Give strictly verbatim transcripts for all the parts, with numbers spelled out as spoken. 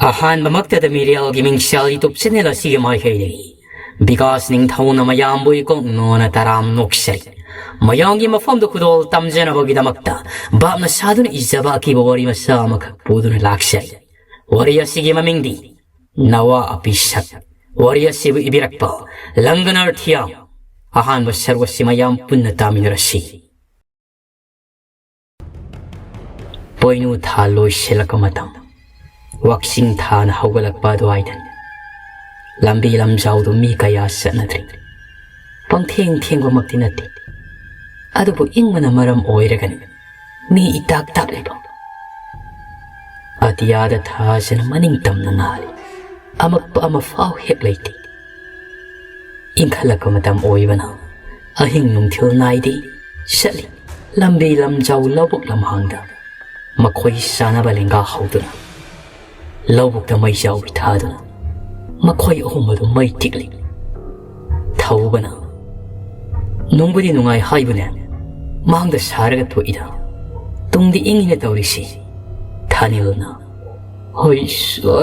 ꯑꯍꯥꯟꯕꯃꯛꯇꯗ ꯃꯤꯔꯦꯜꯒꯤ ꯃꯤꯡꯁꯦꯜ YouTube channel ꯑꯁꯤꯒꯤ ꯃꯥꯏꯀꯩꯗꯒꯤ ꯕꯤꯀꯥꯁ ꯅꯤꯡꯊꯧꯅ ꯃꯌꯥꯝꯕꯨ ꯏꯀꯣꯛ ꯅꯣꯅ ꯇꯔꯥꯝ ꯅꯣꯛꯆꯔꯤ꯫ ꯃꯌꯥꯝꯒꯤ ꯃꯐꯝꯗ ꯈꯨꯗꯣꯜ ꯇꯝꯖꯅꯕꯒꯤꯗꯃꯛꯇ ꯚꯥꯞꯅ ꯁꯥꯗꯨꯅ ꯏꯖꯕ ꯑꯀꯤꯕ ꯋꯥꯔꯤ ꯃꯆꯥ ꯑꯃꯈꯛ ꯄꯨꯗꯨꯅ ꯂꯥꯛꯆꯔꯤ꯫ ꯋꯥꯔꯤ ꯑꯁꯤꯒꯤ ꯃꯃꯤꯡꯗꯤ ꯅꯋꯥ ꯑꯄꯤꯁꯛ꯫ ꯋꯥꯔꯤ ꯑꯁꯤꯕꯨ ꯏꯕꯤꯔꯛꯄ ꯂꯪꯒꯅꯔ ꯊꯤꯌꯥꯝ꯫ ꯑꯍꯥꯟꯕ ꯁꯔꯨꯛ ꯑꯁꯤ ꯃꯌꯥꯝ ꯄꯨꯟꯅ ꯇꯥꯃꯤꯟꯅꯔꯁꯤ꯫ ꯄꯣꯏꯅꯨ ꯊꯥ ꯂꯣꯏꯁꯤꯜꯂꯛꯄ ꯃꯇꯝ꯫ ꯋꯥꯛꯆꯤꯡ ꯊꯥꯅ ꯍꯧꯒꯠꯂꯛꯄ ꯑꯗꯨꯋꯥꯏꯗꯅꯤ꯫ ꯂꯝꯕꯤ ꯂꯝꯖꯥꯎꯗꯨ ꯃꯤ ꯀꯌꯥ ꯆꯠꯅꯗ꯭ꯔꯤ꯫ ꯄꯪꯊꯦꯡ ꯊꯦꯡꯕꯃꯛꯇꯤ ꯅꯠꯇꯦ, ꯑꯗꯨꯕꯨ ꯏꯪꯕꯅ ꯃꯔꯝ ꯑꯣꯏꯔꯒꯅꯤ ꯃꯤ ꯏꯇꯥꯛ ꯇꯥꯛꯂꯤꯕ꯫ ꯑꯇꯤꯌꯥꯗ ꯊꯥꯁꯤꯅ ꯃꯅꯤꯡ ꯇꯝꯅ ꯉꯥꯜꯂꯤ꯫ ꯑꯃꯛꯄ ꯑꯃ ꯐꯥꯎ ꯍꯦꯛ ꯂꯩꯇꯦ꯫ ꯏꯪꯈꯠꯂꯛꯄ ꯃꯇꯝ ꯑꯣꯏꯕꯅ ꯑꯍꯤꯡ ꯅꯨꯡꯊꯤꯜ ꯅꯥꯏꯗꯦ꯫ ꯆꯠꯂꯤ ꯂꯝꯕꯤ ꯂꯝꯖꯥꯎ ꯂꯧꯕꯨꯛ ꯂꯝꯍꯥꯡꯗ ꯃꯈꯣꯏ ꯆꯥꯅꯕ ꯂꯦꯡꯒꯥ ꯍꯧꯗꯨꯅ꯫ ꯂꯧꯕꯨꯛꯇ ꯃꯩ ꯆꯥꯎꯕꯤ ꯊꯥꯗꯨꯅ ꯃꯈꯣꯏ ꯑꯍꯨꯝ ꯑꯗꯨ ꯃꯩ ꯇꯤꯛꯂꯤ꯫ ꯊꯧꯕꯅ, "ꯅꯨꯡꯕꯨꯗꯤ ꯅꯨꯡꯉꯥꯏ ꯍꯥꯏꯕꯅꯦ, ꯃꯥꯡꯗ ꯁꯥꯔꯒ ꯊꯣꯛꯏꯗ꯫ ꯇꯨꯡꯗꯤ ꯏꯪꯉꯤꯅ ꯇꯧꯔꯤꯁꯤ꯫" ꯊꯥꯅꯤꯜꯅ, "ꯍꯣꯏ,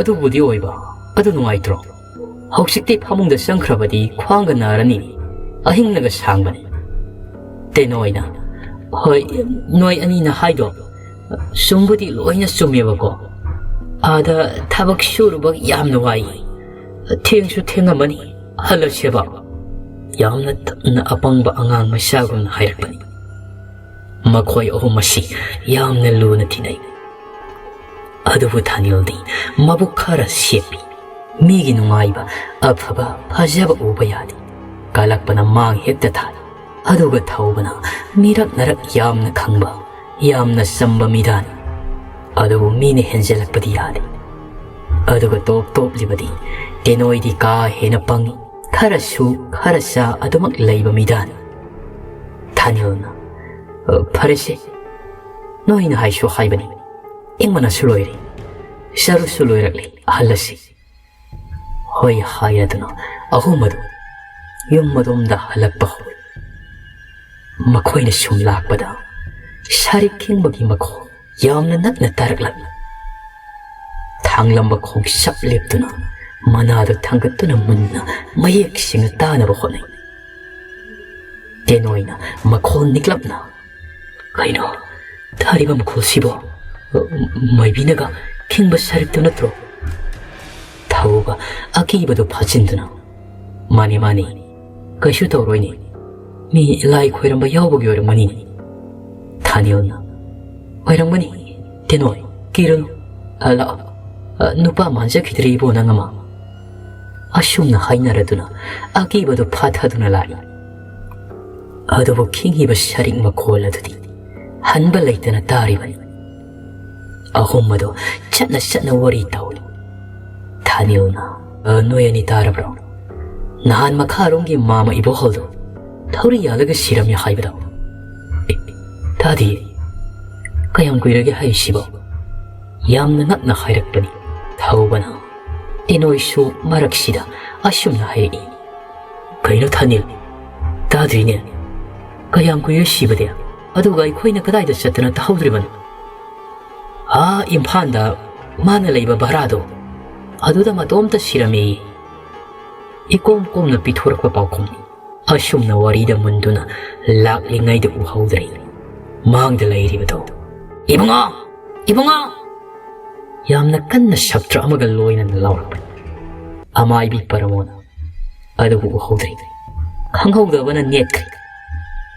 ꯑꯗꯨꯕꯨꯗꯤ ꯑꯣꯏꯕ꯫ ꯑꯗꯨ ꯅꯨꯡꯉꯥꯏꯇ꯭ꯔꯣ? ꯍꯧꯖꯤꯛꯇꯤ ꯐꯃꯨꯡꯗ ꯆꯪꯈ꯭ꯔꯕꯗꯤ ꯈ꯭ꯋꯥꯡꯒ ꯅꯥꯔꯅꯤ, ꯑꯍꯤꯡꯅꯒ ꯁꯥꯡꯕꯅꯤ꯫" ꯇꯦꯅꯣꯏꯅ, "ꯍꯣꯏ, ꯅꯣꯏ ꯑꯅꯤꯅ ꯍꯥꯏꯗꯣ ꯆꯨꯝꯕꯨꯗꯤ ꯂꯣꯏꯅ ꯆꯨꯝꯃꯦꯕꯀꯣ꯫ ꯑꯥꯗ ꯊꯕꯛ ꯁꯨꯔꯨꯕ ꯌꯥꯝꯅ ꯋꯥꯏ꯫ ꯊꯦꯡꯁꯨ ꯊꯦꯡꯉꯝꯃꯅꯤ, ꯍꯜꯂꯁꯦꯕ꯫" ꯌꯥꯝꯅ ꯇꯞꯅ ꯑꯄꯪꯕ ꯑꯉꯥꯡ ꯃꯆꯥꯒꯨꯝꯅ ꯍꯥꯏꯔꯛꯄꯅꯤ꯫ ꯃꯈꯣꯏ ꯑꯍꯨꯝ ꯑꯁꯤ ꯌꯥꯝꯅ ꯂꯨꯅ ꯇꯤꯟꯅꯩ꯫ ꯑꯗꯨꯕꯨ ꯊꯥꯅꯤꯜꯗꯤ ꯃꯕꯨꯛ ꯈꯔ ꯁꯦꯞꯄꯤ꯫ ꯃꯤꯒꯤ ꯅꯨꯡꯉꯥꯏꯕ, ꯑꯐꯕ, ꯐꯖꯕ ꯎꯕ ꯌꯥꯗꯦ꯫ ꯀꯜꯂꯛꯄꯅ ꯃꯥꯡ ꯍꯦꯛꯇ ꯊꯥꯏ꯫ ꯑꯗꯨꯒ ꯊꯧꯕꯅ ꯃꯤꯔꯛ ꯅꯔꯛ ꯌꯥꯝꯅ ꯈꯪꯕ, ꯌꯥꯝꯅ ꯆꯝꯕ ꯃꯤꯗꯥꯅꯤ꯫ ꯑꯗꯨꯕꯨ ꯃꯤꯅ ꯍꯦꯟꯖꯜꯂꯛꯄꯗꯤ ꯌꯥꯗꯦ꯫ ꯑꯗꯨꯒ ꯇꯣꯞ ꯇꯣꯞꯂꯤꯕꯗꯤ ꯇꯦꯅꯣꯏꯗꯤ ꯀꯥ ꯍꯦꯟꯅ ꯄꯪꯉꯤ꯫ ꯈꯔꯁꯨ ꯈꯔ ꯆꯥ ꯑꯗꯨꯃꯛ ꯂꯩꯕ ꯃꯤꯗꯥꯅꯤ꯫ ꯊꯥꯅꯤꯜꯅ, "ꯑ, ꯐꯔꯦꯁꯦ, ꯅꯣꯏꯅ ꯍꯥꯏꯁꯨ ꯍꯥꯏꯕꯅꯤ, ꯏꯪꯕꯅꯁꯨ ꯂꯣꯏꯔꯦ, ꯆꯔꯨꯁꯨ ꯂꯣꯏꯔꯛꯂꯦ, ꯍꯜꯂꯁꯤ꯫" ꯍꯣꯏ ꯍꯥꯏꯔꯗꯨꯅ ꯑꯍꯨꯝ ꯑꯗꯨ ꯌꯨꯝ ꯑꯗꯣꯝꯗ ꯍꯜꯂꯛꯄ ꯍꯧꯏ꯫ ꯃꯈꯣꯏꯅ ꯁꯨꯝ ꯂꯥꯛꯄꯗ ꯁꯥꯔꯤꯛ ꯈꯤꯡꯕꯒꯤ ꯃꯈꯣꯜ ꯌꯥꯝꯅ ꯅꯛꯅ ꯇꯥꯔꯛꯂꯝꯃꯤ꯫ ꯊꯥ ꯁꯥꯡꯂꯝꯕ ꯈꯣꯡꯁꯞ ꯂꯦꯞꯇꯨꯅ ꯃꯅꯥꯗꯨ ꯊꯥꯡꯒꯠꯇꯨꯅ ꯃꯨꯟꯅ ꯃꯌꯦꯛ ꯁꯦꯡꯅ ꯇꯥꯅꯕ ꯍꯣꯠꯅꯩ꯫ ꯇꯦꯅꯣꯏꯅ ꯃꯈꯣꯜ ꯅꯤꯛꯂꯞꯅ, "ꯀꯩꯅꯣ ꯇꯥꯔꯤꯕ ꯃꯈꯣꯜꯁꯤꯕꯣ? ꯃꯥꯏꯕꯤꯅꯒ ꯈꯤꯡꯕ ꯁꯔꯤꯛꯇꯨ ꯅꯠꯇ꯭ꯔꯣ?" ꯊꯧꯕ ꯑꯀꯤꯕꯗꯨ ꯐꯥꯖꯤꯟꯗꯨꯅ, "ꯃꯥꯅꯤ, ꯃꯥꯅꯤ, ꯀꯩꯁꯨ ꯇꯧꯔꯣꯏꯅꯦ, ꯃꯤ ꯂꯥꯏ ꯈꯣꯏꯔꯝꯕ ꯌꯥꯎꯕꯒꯤ ꯑꯣꯏꯔꯝꯒꯅꯤꯅꯦ꯫" ꯊꯥꯅꯤꯜꯅ, "ꯑꯣꯏꯔꯝꯒꯅꯤ, ꯇꯦꯅꯣꯏ, ꯀꯤꯔꯨꯅꯨ꯫ ꯑ, ꯂꯥꯛꯑꯣ, ꯑ, ꯅꯨꯄꯥ ꯃꯥꯟꯖꯈꯤꯗ꯭ꯔꯦ ꯏꯕꯣ ꯅꯪ ꯑꯃ꯫" ꯑꯁꯨꯝꯅ ꯍꯥꯏꯅꯔꯗꯨꯅ ꯑꯀꯤꯕꯗꯨ ꯐꯥꯊꯗꯨꯅ ꯂꯥꯛꯏ꯫ ꯑꯗꯨꯕꯨ ꯈꯤꯡꯉꯤꯕ ꯁꯔꯤꯛ ꯃꯈꯣꯜ ꯑꯗꯨꯗꯤ ꯍꯟꯕ ꯂꯩꯇꯅ ꯇꯥꯔꯤꯕꯅꯤ꯫ ꯑꯍꯨꯝ ꯑꯗꯨ ꯆꯠꯅ ꯆꯠꯅ ꯋꯥꯔꯤ ꯇꯧꯏ꯫ ꯊꯥꯅꯤꯜꯅ, "ꯑ, ꯅꯣꯏ ꯑꯅꯤ ꯇꯥꯔꯕ꯭ꯔꯣ? ꯅꯍꯥꯟ ꯃꯈꯥꯔꯣꯝꯒꯤ ꯃꯥꯃ ꯏꯕꯣꯍꯜꯗꯣ ꯊꯧꯔꯤ ꯌꯥꯜꯂꯒ ꯁꯤꯔꯝꯃꯤ ꯍꯥꯏꯕꯗꯣ?" "ꯑꯦ, ꯇꯥꯗꯤꯌꯦ꯫ ꯀꯌꯥꯝ ꯀꯨꯏꯔꯒꯦ ꯍꯥꯏꯔꯤꯁꯤꯕꯣ?" ꯌꯥꯝꯅ ꯉꯛꯅ ꯍꯥꯏꯔꯛꯄꯅꯤ꯫ ꯊꯧꯕꯅ ꯇꯦꯅꯣꯏꯁꯨ ꯃꯔꯛꯁꯤꯗ ꯑꯁꯨꯝꯅ ꯍꯥꯏꯔꯛꯏ꯫ "ꯀꯩꯅꯣ ꯊꯥꯅꯤꯜ? ꯇꯥꯗ꯭ꯔꯤꯅꯦ꯫ ꯀꯌꯥꯝ ꯀꯨꯏꯔꯦ ꯁꯤꯕꯗꯤ? ꯑꯗꯨꯒ ꯑꯩꯈꯣꯏꯅ ꯀꯗꯥꯏꯗ ꯆꯠꯇꯅ ꯇꯥꯍꯧꯗ꯭ꯔꯤꯕꯅꯣ?" "ꯑꯥ ꯏꯝꯐꯥꯜꯗ ꯃꯥꯅ ꯂꯩꯕ ꯚꯔꯥꯗꯣ, ꯑꯗꯨꯗ ꯃꯇꯣꯝꯇ ꯁꯤꯔꯝꯃꯦꯌꯦ꯫" ꯏꯀꯣꯝ ꯀꯣꯝꯅ ꯄꯤꯊꯣꯔꯛꯄ ꯄꯥꯎꯈꯨꯝꯅꯤ꯫ ꯑꯁꯨꯝꯅ ꯋꯥꯔꯤꯗ ꯃꯨꯟꯗꯨꯅ ꯂꯥꯛꯂꯤꯉꯩꯗ ꯎꯍꯧꯗ꯭ꯔꯦ꯫ ꯃꯥꯡꯗ ꯂꯩꯔꯤꯕꯗꯣ, "ꯏꯕꯨꯡꯉꯣ! ꯏꯕꯨꯡꯉꯣ!" ꯌꯥꯝꯅ ꯀꯟꯅ ꯁꯞꯇ꯭ꯔ ꯑꯃꯒ ꯂꯣꯏꯅꯅ ꯂꯥꯎꯔꯛꯄꯅꯤ꯫ ꯑꯃꯥꯏꯕꯤ ꯄꯔꯃꯣꯅ ꯑꯗꯨꯕꯨ ꯎꯍꯧꯗ꯭ꯔꯦ꯫ ꯈꯪꯍꯧꯗꯕꯅ ꯅꯦꯠꯈ꯭ꯔꯦ꯫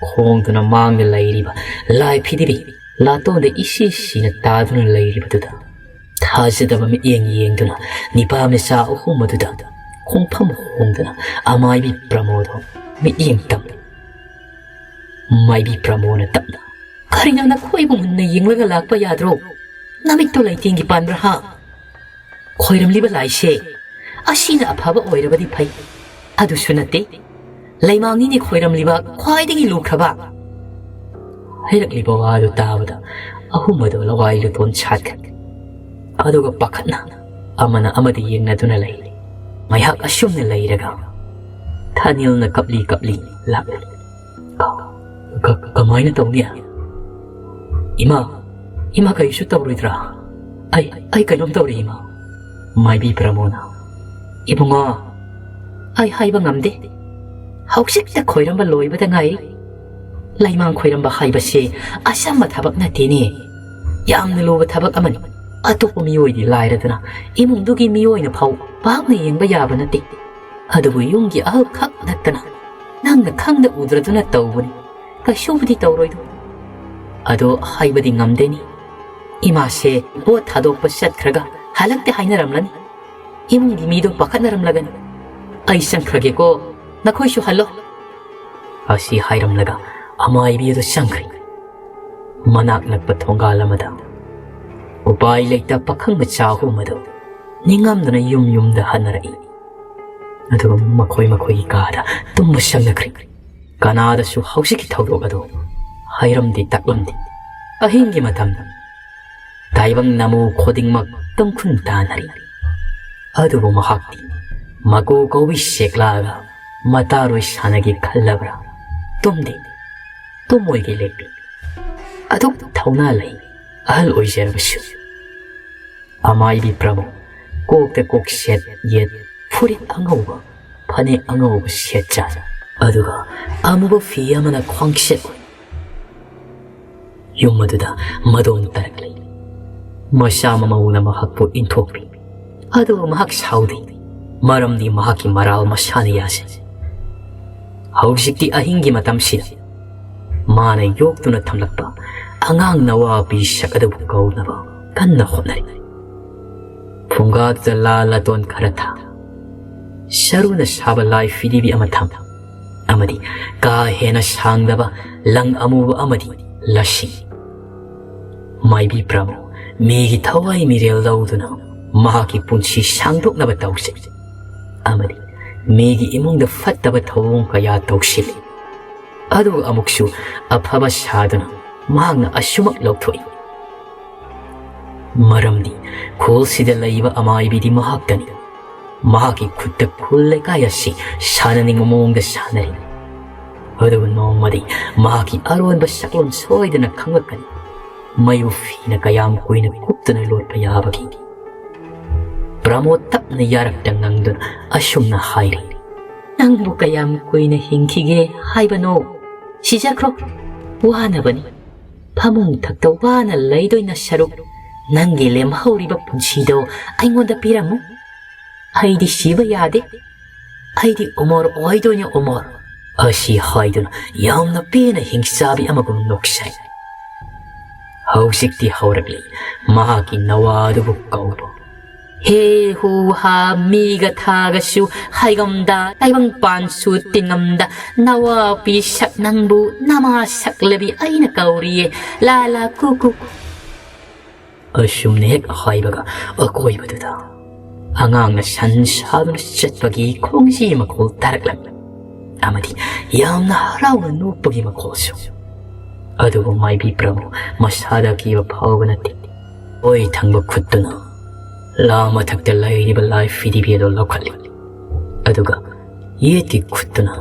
ꯈꯣꯡꯗꯨꯅ ꯃꯥꯡꯗ ꯂꯩꯔꯤꯕ ꯂꯥꯏ ꯐꯤꯗꯤꯕꯤ ꯂꯥꯇꯣꯟꯗ ꯏꯁꯤ ꯁꯤꯅ ꯇꯥꯗꯨꯅ ꯂꯩꯔꯤꯕꯗꯨꯗ ꯊꯥꯖꯗꯕ ꯃꯤꯠꯌꯦꯡ ꯌꯦꯡꯗꯨꯅ ꯅꯤꯄꯥ ꯃꯆꯥ ꯑꯍꯨꯝ ꯑꯗꯨꯗ ꯈꯣꯡꯐꯝ ꯍꯣꯡꯗꯅ ꯑꯃꯥꯏꯕꯤ ꯄ꯭ꯔꯃꯣꯗꯣ ꯃꯤꯠꯌꯦꯡ ꯇꯞꯅ, ꯃꯥꯏꯕꯤ ꯄ꯭ꯔꯃꯣꯅ ꯇꯞꯅ, "ꯀꯔꯤꯅꯣ ꯅꯈꯣꯏꯕꯨ ꯃꯨꯟꯅ ꯌꯦꯡꯂꯒ ꯂꯥꯛꯄ ꯌꯥꯗ꯭ꯔꯣ? ꯅꯃꯤꯠꯇꯣ ꯂꯩꯇꯦꯡꯒꯤ ꯄꯥꯟꯕ꯭ꯔꯥ ꯍꯥ? ꯈꯣꯏꯔꯝꯂꯤꯕ ꯂꯥꯏꯁꯦ ꯑꯁꯤꯅ ꯑꯐꯕ ꯑꯣꯏꯔꯕꯗꯤ ꯐꯩ, ꯑꯗꯨꯁꯨ ꯅꯠꯇꯦ꯫ ꯂꯩꯃꯥꯡꯅꯤꯅꯦ ꯈꯣꯏꯔꯝꯂꯤꯕ ꯈ꯭ꯋꯥꯏꯗꯒꯤ ꯂꯨꯈ꯭ꯔꯕ꯫" ꯍꯥꯏꯔꯛꯂꯤꯕ ꯋꯥꯗꯨ ꯇꯥꯕꯗ ꯑꯍꯨꯝ ꯑꯗꯨ ꯂꯋꯥꯏ ꯂꯨꯇꯣꯟ ꯁꯥꯠꯈ꯭ꯔꯦ꯫ ꯑꯗꯨꯒ ꯄꯥꯈꯠꯅ ꯑꯃꯅ ꯑꯃꯗ ꯌꯦꯡꯅꯗꯨꯅ ꯂꯩ꯫ ꯉꯥꯏꯍꯥꯛ ꯑꯁꯨꯝꯅ ꯂꯩꯔꯒ ꯊꯥꯅꯤꯜꯅ ꯀꯞꯂꯤ ꯀꯞꯂꯤ ꯂꯥꯛꯂꯦ꯫ "ꯀ-, ꯀ-, ꯀꯃꯥꯏꯅ ꯇꯧꯅꯤ? ꯏꯃꯥ, ꯏꯃꯥ ꯀꯔꯤꯁꯨ ꯇꯧꯔꯣꯏꯗ꯭ꯔꯥ? ꯑꯩ, ꯑꯩ ꯀꯩꯅꯣꯝ ꯇꯧꯔꯦ ꯏꯃꯥ꯫ ꯃꯥꯏꯕꯤ ꯄ꯭ꯔꯃꯣꯅ, "ꯏꯕꯨꯡꯉꯣ, ꯑꯩ ꯍꯥꯏꯕ ꯉꯝꯗꯦ꯫ ꯍꯧꯖꯤꯛꯇ ꯈꯣꯏꯔꯝꯕ ꯂꯣꯏꯕꯗ ꯉꯥꯏꯔꯤ꯫ ꯂꯩꯃꯥꯡ ꯈꯣꯏꯔꯝꯕ ꯍꯥꯏꯕꯁꯤ ꯑꯆꯝꯕ ꯊꯕꯛ ꯅꯠꯇꯦꯅꯦ꯫ ꯌꯥꯝꯅ ꯂꯨꯕ ꯊꯕꯛ ꯑꯃꯅꯤ꯫ ꯑꯇꯣꯞꯄ ꯃꯤꯑꯣꯏꯗꯤ ꯂꯥꯏꯔꯗꯅ ꯏꯃꯨꯡꯗꯨꯒꯤ ꯃꯤꯑꯣꯏꯅ ꯐꯥꯎ ꯄꯥꯛꯅ ꯌꯦꯡꯕ ꯌꯥꯕ ꯅꯠꯇꯦ꯫ ꯑꯗꯨꯕꯨ ꯌꯨꯝꯒꯤ ꯑꯍꯜ ꯈꯛ ꯅꯠꯇꯅ ꯅꯪꯅ ꯈꯪꯗ ꯎꯗ꯭ꯔꯗꯨꯅ ꯇꯧꯕꯅꯤ꯫ ꯀꯩꯁꯨꯕꯨꯗꯤ ꯇꯧꯔꯣꯏꯗꯣ꯫ ꯑꯗꯣ ꯍꯥꯏꯕꯗꯤ ꯉꯝꯗꯦꯅꯤ꯫ ꯏꯃꯥꯁꯦ ꯄꯣꯠ ꯊꯥꯗꯣꯛꯄ ꯆꯠꯈ꯭ꯔꯒ ꯍꯜꯂꯛꯇꯦ ꯍꯥꯏꯅꯔꯝꯂꯅꯤ꯫ ꯏꯃꯨꯡꯒꯤ ꯃꯤꯗꯣ ꯄꯥꯈꯠꯅꯔꯝꯂꯒꯅꯤ꯫ ꯑꯩ ꯆꯪꯈ꯭ꯔꯒꯦꯀꯣ, ꯅꯈꯣꯏꯁꯨ ꯍꯜꯂꯣ꯫" ꯑꯁꯤ ꯍꯥꯏꯔꯝꯂꯒ ꯑꯃꯥꯏꯕꯤ ꯑꯗꯨ ꯆꯪꯈ꯭ꯔꯦ꯫ ꯃꯅꯥꯛ ꯅꯛꯄ ꯊꯣꯡꯒꯥꯜ ꯑꯃꯗ ꯎꯄꯥꯏ ꯂꯩꯇ ꯄꯥꯈꯪ ꯃꯆꯥ ꯑꯍꯨꯝ ꯑꯗꯨ ꯅꯤꯡꯉꯝꯗꯅ ꯌꯨꯝ ꯌꯨꯝꯗ ꯍꯟꯅꯔꯛꯏ꯫ ꯑꯗꯨꯒ ꯃꯈꯣꯏ ꯃꯈꯣꯏꯒꯤ ꯀꯥꯗ ꯇꯨꯝꯕ ꯆꯪꯅꯈ꯭ꯔꯦ꯫ ꯀꯅꯥꯗꯁꯨ ꯍꯧꯖꯤꯛꯀꯤ ꯊꯧꯗꯣꯛ ꯑꯗꯨ ꯍꯥꯏꯔꯝꯗꯦ ꯇꯥꯛꯂꯝꯗꯦ꯫ ꯑꯍꯤꯡꯒꯤ ꯃꯇꯝꯗ ꯇꯥꯏꯕꯪ ꯅꯃꯨ ꯈꯨꯗꯤꯡꯃꯛ ꯇꯨꯝꯈꯨꯟ ꯇꯥꯅꯔꯤ꯫ ꯑꯗꯨꯕꯨ ꯃꯍꯥꯛꯇꯤ ꯃꯀꯨ ꯀꯧꯕꯤ ꯁꯦꯛꯂꯛꯑꯒ ꯃꯇꯥꯔꯣꯏ ꯁꯥꯟꯅꯒꯦ ꯈꯜꯂꯕ꯭ꯔꯥ? ꯇꯨꯝꯗꯦ, ꯇꯨꯝꯃꯣꯏꯒꯦ ꯂꯦꯞꯄꯤ꯫ ꯑꯗꯨꯛ ꯊꯧꯅꯥ ꯂꯩ, ꯑꯍꯜ ꯑꯣꯏꯖꯔꯕꯁꯨ꯫ ꯑꯃꯥꯏꯕꯤ ꯄ꯭ꯔꯃꯣ ꯀꯣꯛꯇ ꯀꯣꯛ ꯁꯦꯠ ꯌꯦꯠ, ꯐꯨꯔꯤꯠ ꯑꯉꯧꯕ, ꯐꯅꯦꯛ ꯑꯉꯧꯕ ꯁꯦꯠꯆꯥꯏ꯫ ꯑꯗꯨꯒ ꯑꯃꯨꯕ ꯐꯤ ꯑꯃꯅ ꯈ꯭ꯋꯥꯡꯁꯦꯠ ꯑꯣꯏ꯫ ꯌꯨꯝ ꯑꯗꯨꯗ ꯃꯗꯣꯡ ꯇꯥꯔꯛꯂꯤ꯫ ꯃꯆꯥ ꯃꯃꯧꯅ ꯃꯍꯥꯛꯄꯨ ꯏꯟꯊꯣꯛꯄꯤ꯫ ꯑꯗꯨꯕꯨ ꯃꯍꯥꯛ ꯁꯥꯎꯗꯦ, ꯃꯔꯝꯗꯤ ꯃꯍꯥꯛꯀꯤ ꯃꯔꯥꯜ ꯃꯁꯥꯅ ꯌꯥꯖꯩ꯫ ꯍꯧꯖꯤꯛꯇꯤ ꯑꯍꯤꯡꯒꯤ ꯃꯇꯝꯁꯤꯗ ꯃꯥꯅ ꯌꯣꯛꯇꯨꯅ ꯊꯝꯂꯛꯄ ꯑꯉꯥꯡ ꯅꯋꯥ ꯄꯤꯁꯛ ꯑꯗꯨꯕꯨ ꯀꯧꯅꯕ ꯀꯟꯅ ꯍꯣꯠꯅꯔꯤ꯫ ꯐꯨꯡꯒꯥꯗꯨꯗ ꯂꯥ ꯂꯥꯇꯣꯟ ꯈꯔ ꯊꯥ, ꯁꯔꯨꯅ ꯁꯥꯕ ꯂꯥꯏ ꯐꯤꯗꯤꯕꯤ ꯑꯃ ꯊꯝ, ꯑꯃꯗꯤ ꯀꯥ ꯍꯦꯟꯅ ꯁꯥꯡꯗꯕ ꯂꯪ ꯑꯃꯨꯕ ꯑꯃꯗꯤ ꯂꯁꯤꯡ꯫ ꯃꯥꯏꯕꯤ ꯄ꯭ꯔꯃꯣ ꯃꯤꯒꯤ ꯊꯋꯥꯏ ꯃꯤꯔꯦꯜ ꯂꯧꯗꯨꯅ ꯃꯍꯥꯛꯀꯤ ꯄꯨꯟꯁꯤ ꯁꯥꯡꯗꯣꯛꯅꯕ ꯇꯧꯖꯩ ꯑꯃꯗꯤ ꯃꯤꯒꯤ ꯏꯃꯨꯡꯗ ꯐꯠꯇꯕ ꯊꯧꯑꯣꯡ ꯀꯌꯥ ꯇꯧꯁꯤꯜꯂꯤ꯫ ꯑꯗꯨꯒ ꯑꯃꯨꯛꯁꯨ ꯑꯐꯕ ꯁꯥꯗꯨꯅ ꯃꯍꯥꯛꯅ ꯑꯁꯨꯃꯛ ꯂꯧꯊꯣꯛꯏ꯫ ꯃꯔꯝꯗꯤ ꯈꯨꯜꯁꯤꯗ ꯂꯩꯕ ꯑꯃꯥꯏꯕꯤꯗꯤ ꯃꯍꯥꯛꯇꯅꯤ꯫ ꯃꯍꯥꯛꯀꯤ ꯈꯨꯠꯇ ꯈꯨꯜ ꯂꯩꯀꯥꯏ ꯑꯁꯤ ꯁꯥꯟꯅꯅꯤꯡꯕ ꯃꯑꯣꯡꯗ ꯁꯥꯟꯅꯔꯤ꯫ ꯑꯗꯨꯕꯨ ꯅꯣꯡꯃꯗꯤ ꯃꯍꯥꯛꯀꯤ ꯑꯔꯣꯟꯕ ꯁꯛꯂꯣꯟ ꯁꯣꯏꯗꯅ ꯈꯪꯂꯛꯀꯅꯤ꯫ ꯃꯩꯕꯨ ꯐꯤꯅ ꯀꯌꯥꯝ ꯀꯨꯏꯅ ꯀꯨꯞꯇꯨꯅ ꯂꯣꯠꯄ ꯌꯥꯕꯒꯦ? ꯄ꯭ꯔꯃꯣꯗ ꯇꯞꯅ ꯌꯥꯔꯛꯇ ꯉꯪꯗꯨꯅ ꯑꯁꯨꯝꯅ ꯍꯥꯏꯔꯤ, "ꯅꯪꯕꯨ ꯀꯌꯥꯝ ꯀꯨꯏꯅ ꯍꯤꯡꯈꯤꯒꯦ ꯍꯥꯏꯕꯅꯣ? ꯁꯤꯖꯈ꯭ꯔꯣ꯫ ꯋꯥꯅꯕꯅꯤ꯫ ꯐꯃꯨꯡ ꯊꯛꯇ ꯋꯥꯅ ꯂꯩꯗꯣꯏꯅ ꯁꯔꯨꯛ, ꯅꯪꯒꯤ ꯂꯦꯝꯍꯧꯔꯤꯕ ꯄꯨꯟꯁꯤꯗꯣ ꯑꯩꯉꯣꯟꯗ ꯄꯤꯔꯝꯃꯨ꯫ ꯑꯩꯗꯤ ꯁꯤꯕ ꯌꯥꯗꯦ꯫ ꯑꯩꯗꯤ ꯑꯃꯔ ꯑꯣꯏꯗꯣꯏꯅꯦ, ꯑꯃꯔ꯫" ꯑꯁꯤ ꯍꯥꯏꯗꯨꯅ ꯌꯥꯝꯅ ꯄꯦꯟꯅ ꯍꯤꯡꯆꯥꯕꯤ ꯑꯃꯒꯨꯝ ꯅꯣꯛꯆꯩ꯫ ꯍꯧꯖꯤꯛꯇꯤ ꯍꯧꯔꯛꯂꯤ ꯃꯍꯥꯛꯀꯤ ꯅꯋꯥ ꯑꯗꯨꯕꯨ ꯀꯧꯕ꯫ "ꯍꯦ ꯍꯨ ꯍꯥ ꯃꯤꯒ ꯊꯥꯒꯁꯨ ꯍꯥꯏꯒꯝꯗ, ꯇꯥꯏꯕꯪ ꯄꯥꯟꯁꯨ ꯇꯤꯡꯉꯝꯗ, ꯅꯋꯥ ꯄꯤꯁꯛ ꯅꯪꯕꯨ ꯅꯃꯥ ꯁꯛꯂꯕꯤ ꯑꯩꯅ ꯀꯧꯔꯤꯌꯦ꯫ ꯂꯥ ꯂꯥ ꯀꯨ ꯀꯨ ꯀꯨ꯫" ꯑꯁꯨꯝꯅ ꯍꯦꯛ ꯍꯥꯏꯕꯒ ꯑꯀꯣꯏꯕꯗꯨꯗ ꯑꯉꯥꯡꯅ ꯁꯟ ꯁꯥꯗꯨꯅ ꯆꯠꯄꯒꯤ ꯈꯣꯡꯖꯤ ꯃꯈꯣꯜ ꯇꯥꯔꯛꯂꯝꯃꯤ꯫ ꯑꯃꯗꯤ ꯌꯥꯝꯅ ꯍꯔꯥꯎꯅ ꯅꯣꯛꯄꯒꯤ ꯃꯈꯣꯜꯁꯨ꯫ ꯑꯗꯨꯕꯨ ꯃꯥꯏꯕꯤ ꯄ꯭ꯔꯃꯣ ꯃꯁꯥꯗ ꯑꯀꯤꯕ ꯐꯥꯎꯕ ꯅꯠꯇꯦ꯫ ꯑꯣꯏ ꯊꯪꯕ ꯈꯨꯠꯇꯨꯅ ꯂꯥ ꯃꯊꯛꯇ ꯂꯩꯔꯤꯕ ꯂꯥꯏ ꯐꯤꯗꯤꯕꯤ ꯑꯗꯨ ꯂꯧꯈꯠꯂꯤ꯫ ꯑꯗꯨꯒ ꯌꯦꯠꯀꯤ ꯈꯨꯠꯇꯨꯅ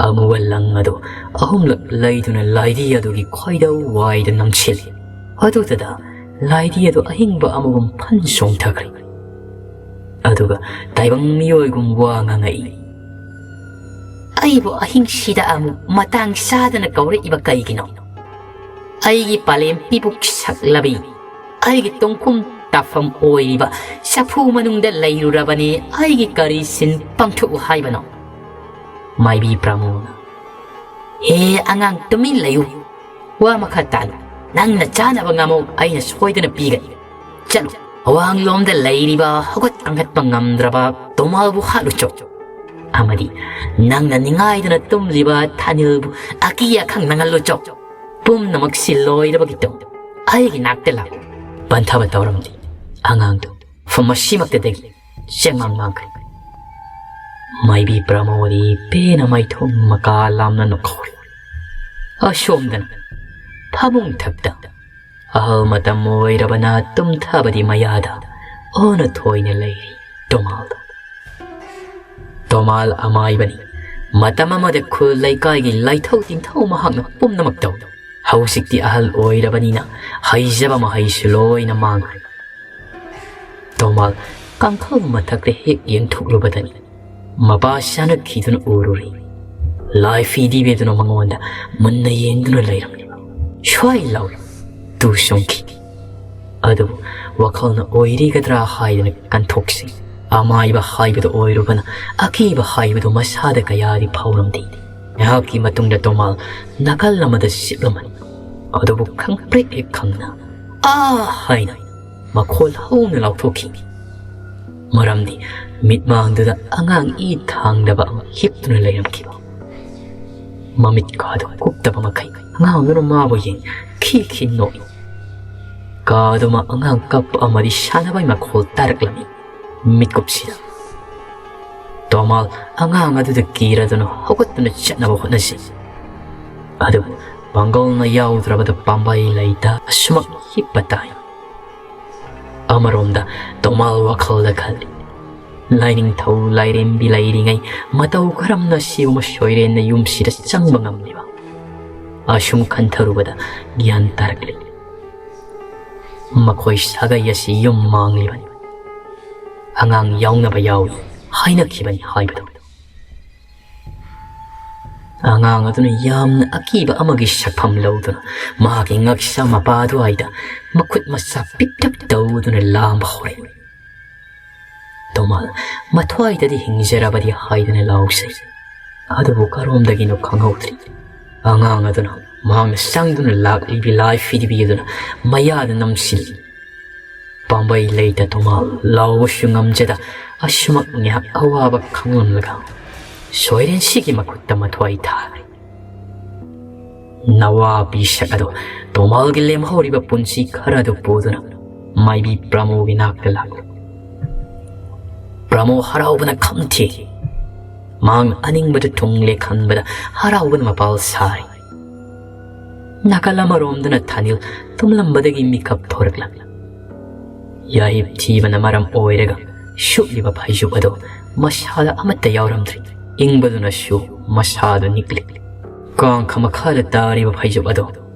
ꯑꯃꯨꯕ ꯂꯪ ꯑꯗꯨ ꯑꯍꯨꯝꯂꯛ ꯂꯩꯗꯨꯅ ꯂꯥꯏꯙꯤ ꯑꯗꯨꯒꯤ ꯈ꯭ꯋꯥꯏꯗꯧ ꯋꯥꯏꯗ ꯅꯝꯁꯤꯜꯂꯤ꯫ ꯑꯗꯨꯗꯨꯗ ꯂꯥꯏꯙꯤ ꯑꯗꯨ ꯑꯍꯤꯡꯕ ꯑꯃꯒꯨꯝ ꯐꯟ ꯆꯣꯡꯊꯈ꯭ꯔꯦ꯫ ꯑꯗꯨꯒ ꯇꯥꯏꯕꯪ ꯃꯤꯑꯣꯏꯒꯨꯝ ꯋꯥ ꯉꯥꯡꯉꯛꯏ, "ꯑꯩꯕꯨ ꯑꯍꯤꯡꯁꯤꯗ ꯑꯃꯨꯛ ꯃꯇꯥꯡ ꯆꯥꯗꯅ ꯀꯧꯔꯛꯏꯕ ꯀꯩꯒꯤꯅꯣ? ꯑꯩꯒꯤ ꯄꯥꯂꯦꯝ ꯄꯤꯕꯨꯛ ꯁꯛꯂꯕꯤ, ꯑꯩꯒꯤ ꯇꯣꯡꯈꯨꯝ ꯇꯥꯐꯝ ꯑꯣꯏꯔꯤꯕ ꯆꯐꯨ ꯃꯅꯨꯡꯗ ꯂꯩꯔꯨꯔꯕꯅꯤ꯫ ꯑꯩꯒꯤ ꯀꯔꯤ ꯁꯤꯟ ꯄꯥꯡꯊꯣꯛꯎ ꯍꯥꯏꯕꯅꯣ?" ꯃꯥꯏꯕꯤ ꯄ꯭ꯔꯃꯣꯅ, "ꯍꯦ ꯑꯉꯥꯡ, ꯇꯨꯃꯤꯟ ꯂꯩꯌꯨ꯫ ꯋꯥ ꯃꯈꯥ ꯇꯥꯅꯨ꯫ ꯅꯪꯅ ꯆꯥꯅꯕ ꯉꯥꯃꯣꯛ ꯑꯩꯅ ꯁꯣꯏꯗꯅ ꯄꯤꯒꯅꯤ꯫ ꯆꯠꯂꯨ, ꯑꯋꯥꯡꯂꯣꯝꯗ ꯂꯩꯔꯤꯕ ꯍꯧꯒꯠ ꯀꯥꯡꯈꯠꯄ ꯉꯝꯗ꯭ꯔꯕ ꯇꯣꯃꯥꯜꯕꯨ ꯍꯥꯠꯂꯨꯆꯣ꯫ ꯑꯃꯗꯤ ꯅꯪꯅ ꯅꯤꯡꯉꯥꯏꯗꯨꯅ ꯇꯨꯝꯂꯤꯕ ꯊꯥꯅꯤꯜꯕꯨ ꯑꯀꯤ ꯑꯈꯪ ꯅꯪꯍꯜꯂꯨꯆꯣ꯫ ꯄꯨꯝꯅꯃꯛ ꯁꯤꯜ ꯂꯣꯏꯔꯕꯒꯤ ꯇꯨꯡ ꯑꯩꯒꯤ ꯅꯥꯛꯇ ꯂꯥꯛꯎ꯫" ꯄꯟꯊꯕ ꯇꯧꯔꯝꯗꯦ꯫ ꯑꯉꯥꯡꯗꯨ ꯃꯐꯝ ꯑꯁꯤꯃꯛꯇꯗꯒꯤ ꯆꯦꯡꯃꯥꯡ ꯃꯥꯡꯈ꯭ꯔꯦ꯫ ꯃꯥꯏꯕꯤ ꯄ꯭ꯔꯃꯣꯗꯤ ꯄꯦꯟꯅ ꯃꯥꯏꯊꯣꯡ ꯃꯀꯥ ꯂꯥꯝꯅ ꯅꯣꯛꯍꯧꯔꯤ꯫ ꯑꯁꯣꯝꯗꯅ ꯐꯃꯨꯡ ꯊꯛꯇ ꯑꯍꯜ ꯃꯇꯝ ꯑꯣꯏꯔꯕꯅ ꯇꯨꯝꯊꯕꯗꯤ ꯃꯌꯥꯗ ꯑꯣꯟꯅ ꯊꯣꯏꯅ ꯂꯩꯔꯤ ꯇꯣꯃꯥꯜꯗꯣ꯫ ꯇꯣꯃꯥꯜ ꯑꯃꯥꯏꯕꯅꯤ꯫ ꯃꯇꯝ ꯑꯃꯗ ꯈꯨꯜ ꯂꯩꯀꯥꯏꯒꯤ ꯂꯥꯏꯊꯧ ꯇꯤꯟꯊꯧ ꯃꯍꯥꯛꯅ ꯄꯨꯝꯅꯃꯛ ꯇꯧꯏ꯫ ꯍꯧꯖꯤꯛꯇꯤ ꯑꯍꯜ ꯑꯣꯏꯔꯕꯅꯤꯅ ꯍꯩꯖꯕ ꯃꯍꯩꯁꯨ ꯂꯣꯏꯅ ꯃꯥꯡꯈ꯭ꯔꯦ꯫ ꯇꯣꯃꯥꯜ ꯀꯥꯡꯈꯜ ꯃꯊꯛꯇ ꯍꯦꯛ ꯌꯦꯡꯊꯣꯛꯂꯨꯕꯗꯅꯤ ꯃꯄꯥ ꯆꯥꯅꯈꯤꯗꯨꯅ ꯎꯔꯨꯔꯤ꯫ ꯂꯥꯏ ꯐꯤꯗꯤꯕꯦꯗꯨꯅ ꯃꯉꯣꯟꯗ ꯃꯨꯟꯅ ꯌꯦꯡꯗꯨꯅ ꯂꯩꯔꯝꯂꯤꯕ꯫ ꯁ꯭ꯋꯥꯏ ꯂꯥꯎꯔꯤ꯫ ꯇꯨ ꯆꯣꯡꯈꯤ꯫ ꯑꯗꯨꯕꯨ ꯋꯥꯈꯜꯅ ꯑꯣꯏꯔꯤꯒꯗ꯭ꯔꯥ ꯍꯥꯏꯗꯅ ꯀꯟꯊꯣꯛꯁꯤ꯫ ꯑꯃꯥꯏꯕ ꯍꯥꯏꯕꯗꯨ ꯑꯣꯏꯔꯨꯕꯅ ꯑꯀꯤꯕ ꯍꯥꯏꯕꯗꯨ ꯃꯁꯥꯗ ꯀꯌꯥꯗꯤ ꯐꯥꯎꯔꯝꯗꯦ꯫ ꯉꯥꯏꯍꯥꯛꯀꯤ ꯃꯇꯨꯡꯗ ꯇꯣꯃꯥꯜ ꯅꯥꯀꯜ ꯑꯃꯗ ꯆꯤꯞꯂꯝꯃꯤ꯫ ꯑꯗꯨꯕꯨ ꯈꯪꯄ꯭ꯔꯦꯛ ꯍꯦꯛ ꯈꯪꯅ "ꯑꯥ!" ꯍꯥꯏꯅ ꯃꯈꯣꯜ ꯍꯧꯅ ꯂꯥꯎꯊꯣꯛꯈꯤ꯫ ꯃꯔꯝꯗꯤ ꯃꯤꯠꯃꯥꯡꯗꯨꯗ ꯑꯉꯥꯡ ꯏ ꯊꯥꯡꯗꯕ ꯑꯃ ꯍꯤꯞꯇꯨꯅ ꯂꯩꯔꯝꯈꯤꯕ꯫ ꯃꯃꯤꯠ ꯀꯥꯗꯨ ꯀꯨꯞꯇꯕ ꯃꯈꯩ ꯑꯉꯥꯡꯗꯨꯅ ꯃꯥꯕꯨ ꯌꯦꯡ ꯈꯤ ꯈꯤ ꯅꯣꯛꯏ꯫ ꯀꯥꯗꯨꯃ ꯑꯉꯥꯡ ꯀꯞꯄ ꯑꯃꯗꯤ ꯁꯥꯟꯅꯕꯒꯤ ꯃꯈꯣꯜ ꯇꯥꯔꯛꯂꯝꯃꯤ꯫ ꯃꯤꯠꯀꯨꯞꯁꯤꯗ ꯇꯣꯃꯥꯜ ꯑꯉꯥꯡ ꯑꯗꯨꯗ ꯀꯤꯔꯗꯨꯅ ꯍꯧꯒꯠꯇꯨꯅ ꯆꯠꯅꯕ ꯍꯣꯠꯅꯁꯤ꯫ ꯑꯗꯨꯕꯨ ꯄꯥꯡꯒꯜꯅ ꯌꯥꯎꯗ꯭ꯔꯕꯗ ꯄꯥꯝꯕꯩ ꯂꯩꯇ ꯑꯁꯨꯃꯛ ꯍꯤꯞꯄ ꯇꯥꯏ꯫ ꯑꯃꯔꯣꯝꯗ ꯇꯣꯃꯥꯜ ꯋꯥꯈꯜꯗ ꯈꯜꯂꯤ, "ꯂꯥꯏꯅꯤꯡꯊꯧ ꯂꯥꯏꯔꯦꯝꯕꯤ ꯂꯩꯔꯤꯉꯩ ꯃꯇꯧ ꯀꯔꯝꯅ ꯁꯤꯒꯨꯝꯕ ꯁꯣꯏꯔꯦꯟꯅ ꯌꯨꯝꯁꯤꯗ ꯆꯪꯕ ꯉꯝꯂꯤꯕ?" ꯑꯁꯨꯝ ꯈꯟꯊꯔꯨꯕꯗ ꯒ꯭ꯌꯥꯟ ꯇꯥꯔꯛꯂꯤ꯫ ꯃꯈꯣꯏ ꯁꯥꯒꯩ ꯑꯁꯤ ꯌꯨꯝ ꯃꯥꯡꯂꯤꯕꯅꯤ꯫ ꯑꯉꯥꯡ ꯌꯥꯎꯅꯕ ꯌꯥꯎꯏ ꯍꯥꯏꯅꯈꯤꯕꯅꯤ ꯍꯥꯏꯕꯗꯨ꯫ ꯑꯉꯥꯡ ꯑꯗꯨꯅ ꯌꯥꯝꯅ ꯑꯀꯤꯕ ꯑꯃꯒꯤ ꯁꯛꯐꯝ ꯂꯧꯗꯨꯅ ꯃꯍꯥꯛꯀꯤ ꯉꯛꯁꯝ ꯃꯄꯥ ꯑꯗꯨꯋꯥꯏꯗ ꯃꯈꯨꯠ ꯃꯁꯥ ꯄꯤꯛꯇꯛ ꯇꯧꯗꯨꯅ ꯂꯥꯝꯕ ꯍꯧꯔꯛꯏ꯫ ꯇꯣꯃꯥꯜ ꯃꯊ꯭ꯋꯥꯏꯗꯗꯤ ꯍꯤꯡꯖꯔꯕꯗꯤ ꯍꯥꯏꯗꯨꯅ ꯂꯥꯎꯖꯩ꯫ ꯑꯗꯨꯕꯨ ꯀꯔꯣꯝꯗꯒꯤꯅꯣ ꯈꯪꯍꯧꯗ꯭ꯔꯤ꯫ ꯑꯉꯥꯡ ꯑꯗꯨꯅ ꯃꯍꯥꯛꯅ ꯆꯪꯗꯨꯅ ꯂꯥꯛꯂꯤꯕꯤ ꯂꯥꯏ ꯐꯤꯗꯤꯕꯤ ꯑꯗꯨꯅ ꯃꯌꯥꯗ ꯅꯝꯁꯤꯜꯂꯤ꯫ ꯄꯥꯝꯕꯩ ꯂꯩꯇ ꯇꯣꯃꯥꯜ ꯂꯥꯎꯕꯁꯨ ꯉꯝꯖꯗ ꯑꯁꯨꯃꯛ ꯉꯥꯏꯍꯥꯛ ꯑꯋꯥꯕ ꯈꯪꯂꯝꯂꯒ ꯁꯣꯏꯔꯦꯟꯁꯤꯒꯤ ꯃꯈꯨꯠꯇ ꯃꯊ꯭ꯋꯥꯏ ꯊꯥꯈ꯭ꯔꯦ꯫ ꯅꯋꯥ ꯄꯤꯁꯛ ꯑꯗꯣ ꯇꯣꯃꯥꯜꯒꯤ ꯂꯦꯝꯍꯧꯔꯤꯕ ꯄꯨꯟꯁꯤ ꯈꯔ ꯑꯗꯨ ꯄꯨꯗꯨꯅ ꯃꯥꯏꯕꯤ ꯄ꯭ꯔꯃꯣꯒꯤ ꯅꯥꯛꯇ ꯂꯥꯛꯂꯦ꯫ ꯄ꯭ꯔꯃꯣ ꯍꯔꯥꯎꯕꯅ ꯈꯝ ꯊꯦꯛꯏ꯫ ꯃꯍꯥꯛꯅ ꯑꯅꯤꯡꯕꯗꯨ ꯊꯨꯡꯂꯦ ꯈꯟꯕꯗ ꯍꯔꯥꯎꯕꯅ ꯃꯄꯥꯜ ꯁꯥꯔꯤ꯫ ꯅꯥꯀꯜ ꯑꯃꯔꯣꯝꯗꯅ ꯊꯥꯅꯤꯜ ꯇꯨꯝꯂꯝꯕꯗꯒꯤ ꯃꯤꯀꯞ ꯊꯣꯔꯛꯂꯝꯃꯤ꯫ ꯌꯥꯍꯤꯞ ꯊꯤꯕꯅ ꯃꯔꯝ ꯑꯣꯏꯔꯒ ꯁꯨꯞꯂꯤꯕ ꯐꯩꯖꯨꯞ ꯑꯗꯣ ꯃꯁꯥꯗ ꯑꯃꯠꯇ ꯌꯥꯎꯔꯝꯗ꯭ꯔꯤ꯫ ꯏꯪꯕꯗꯨꯅꯁꯨ ꯃꯁꯥꯗꯨ ꯅꯤꯛꯂꯤ꯫ ꯀꯥꯡꯈ ꯃꯈꯥꯗ ꯇꯥꯔꯤꯕ ꯐꯩꯖꯨꯞ ꯑꯗꯣ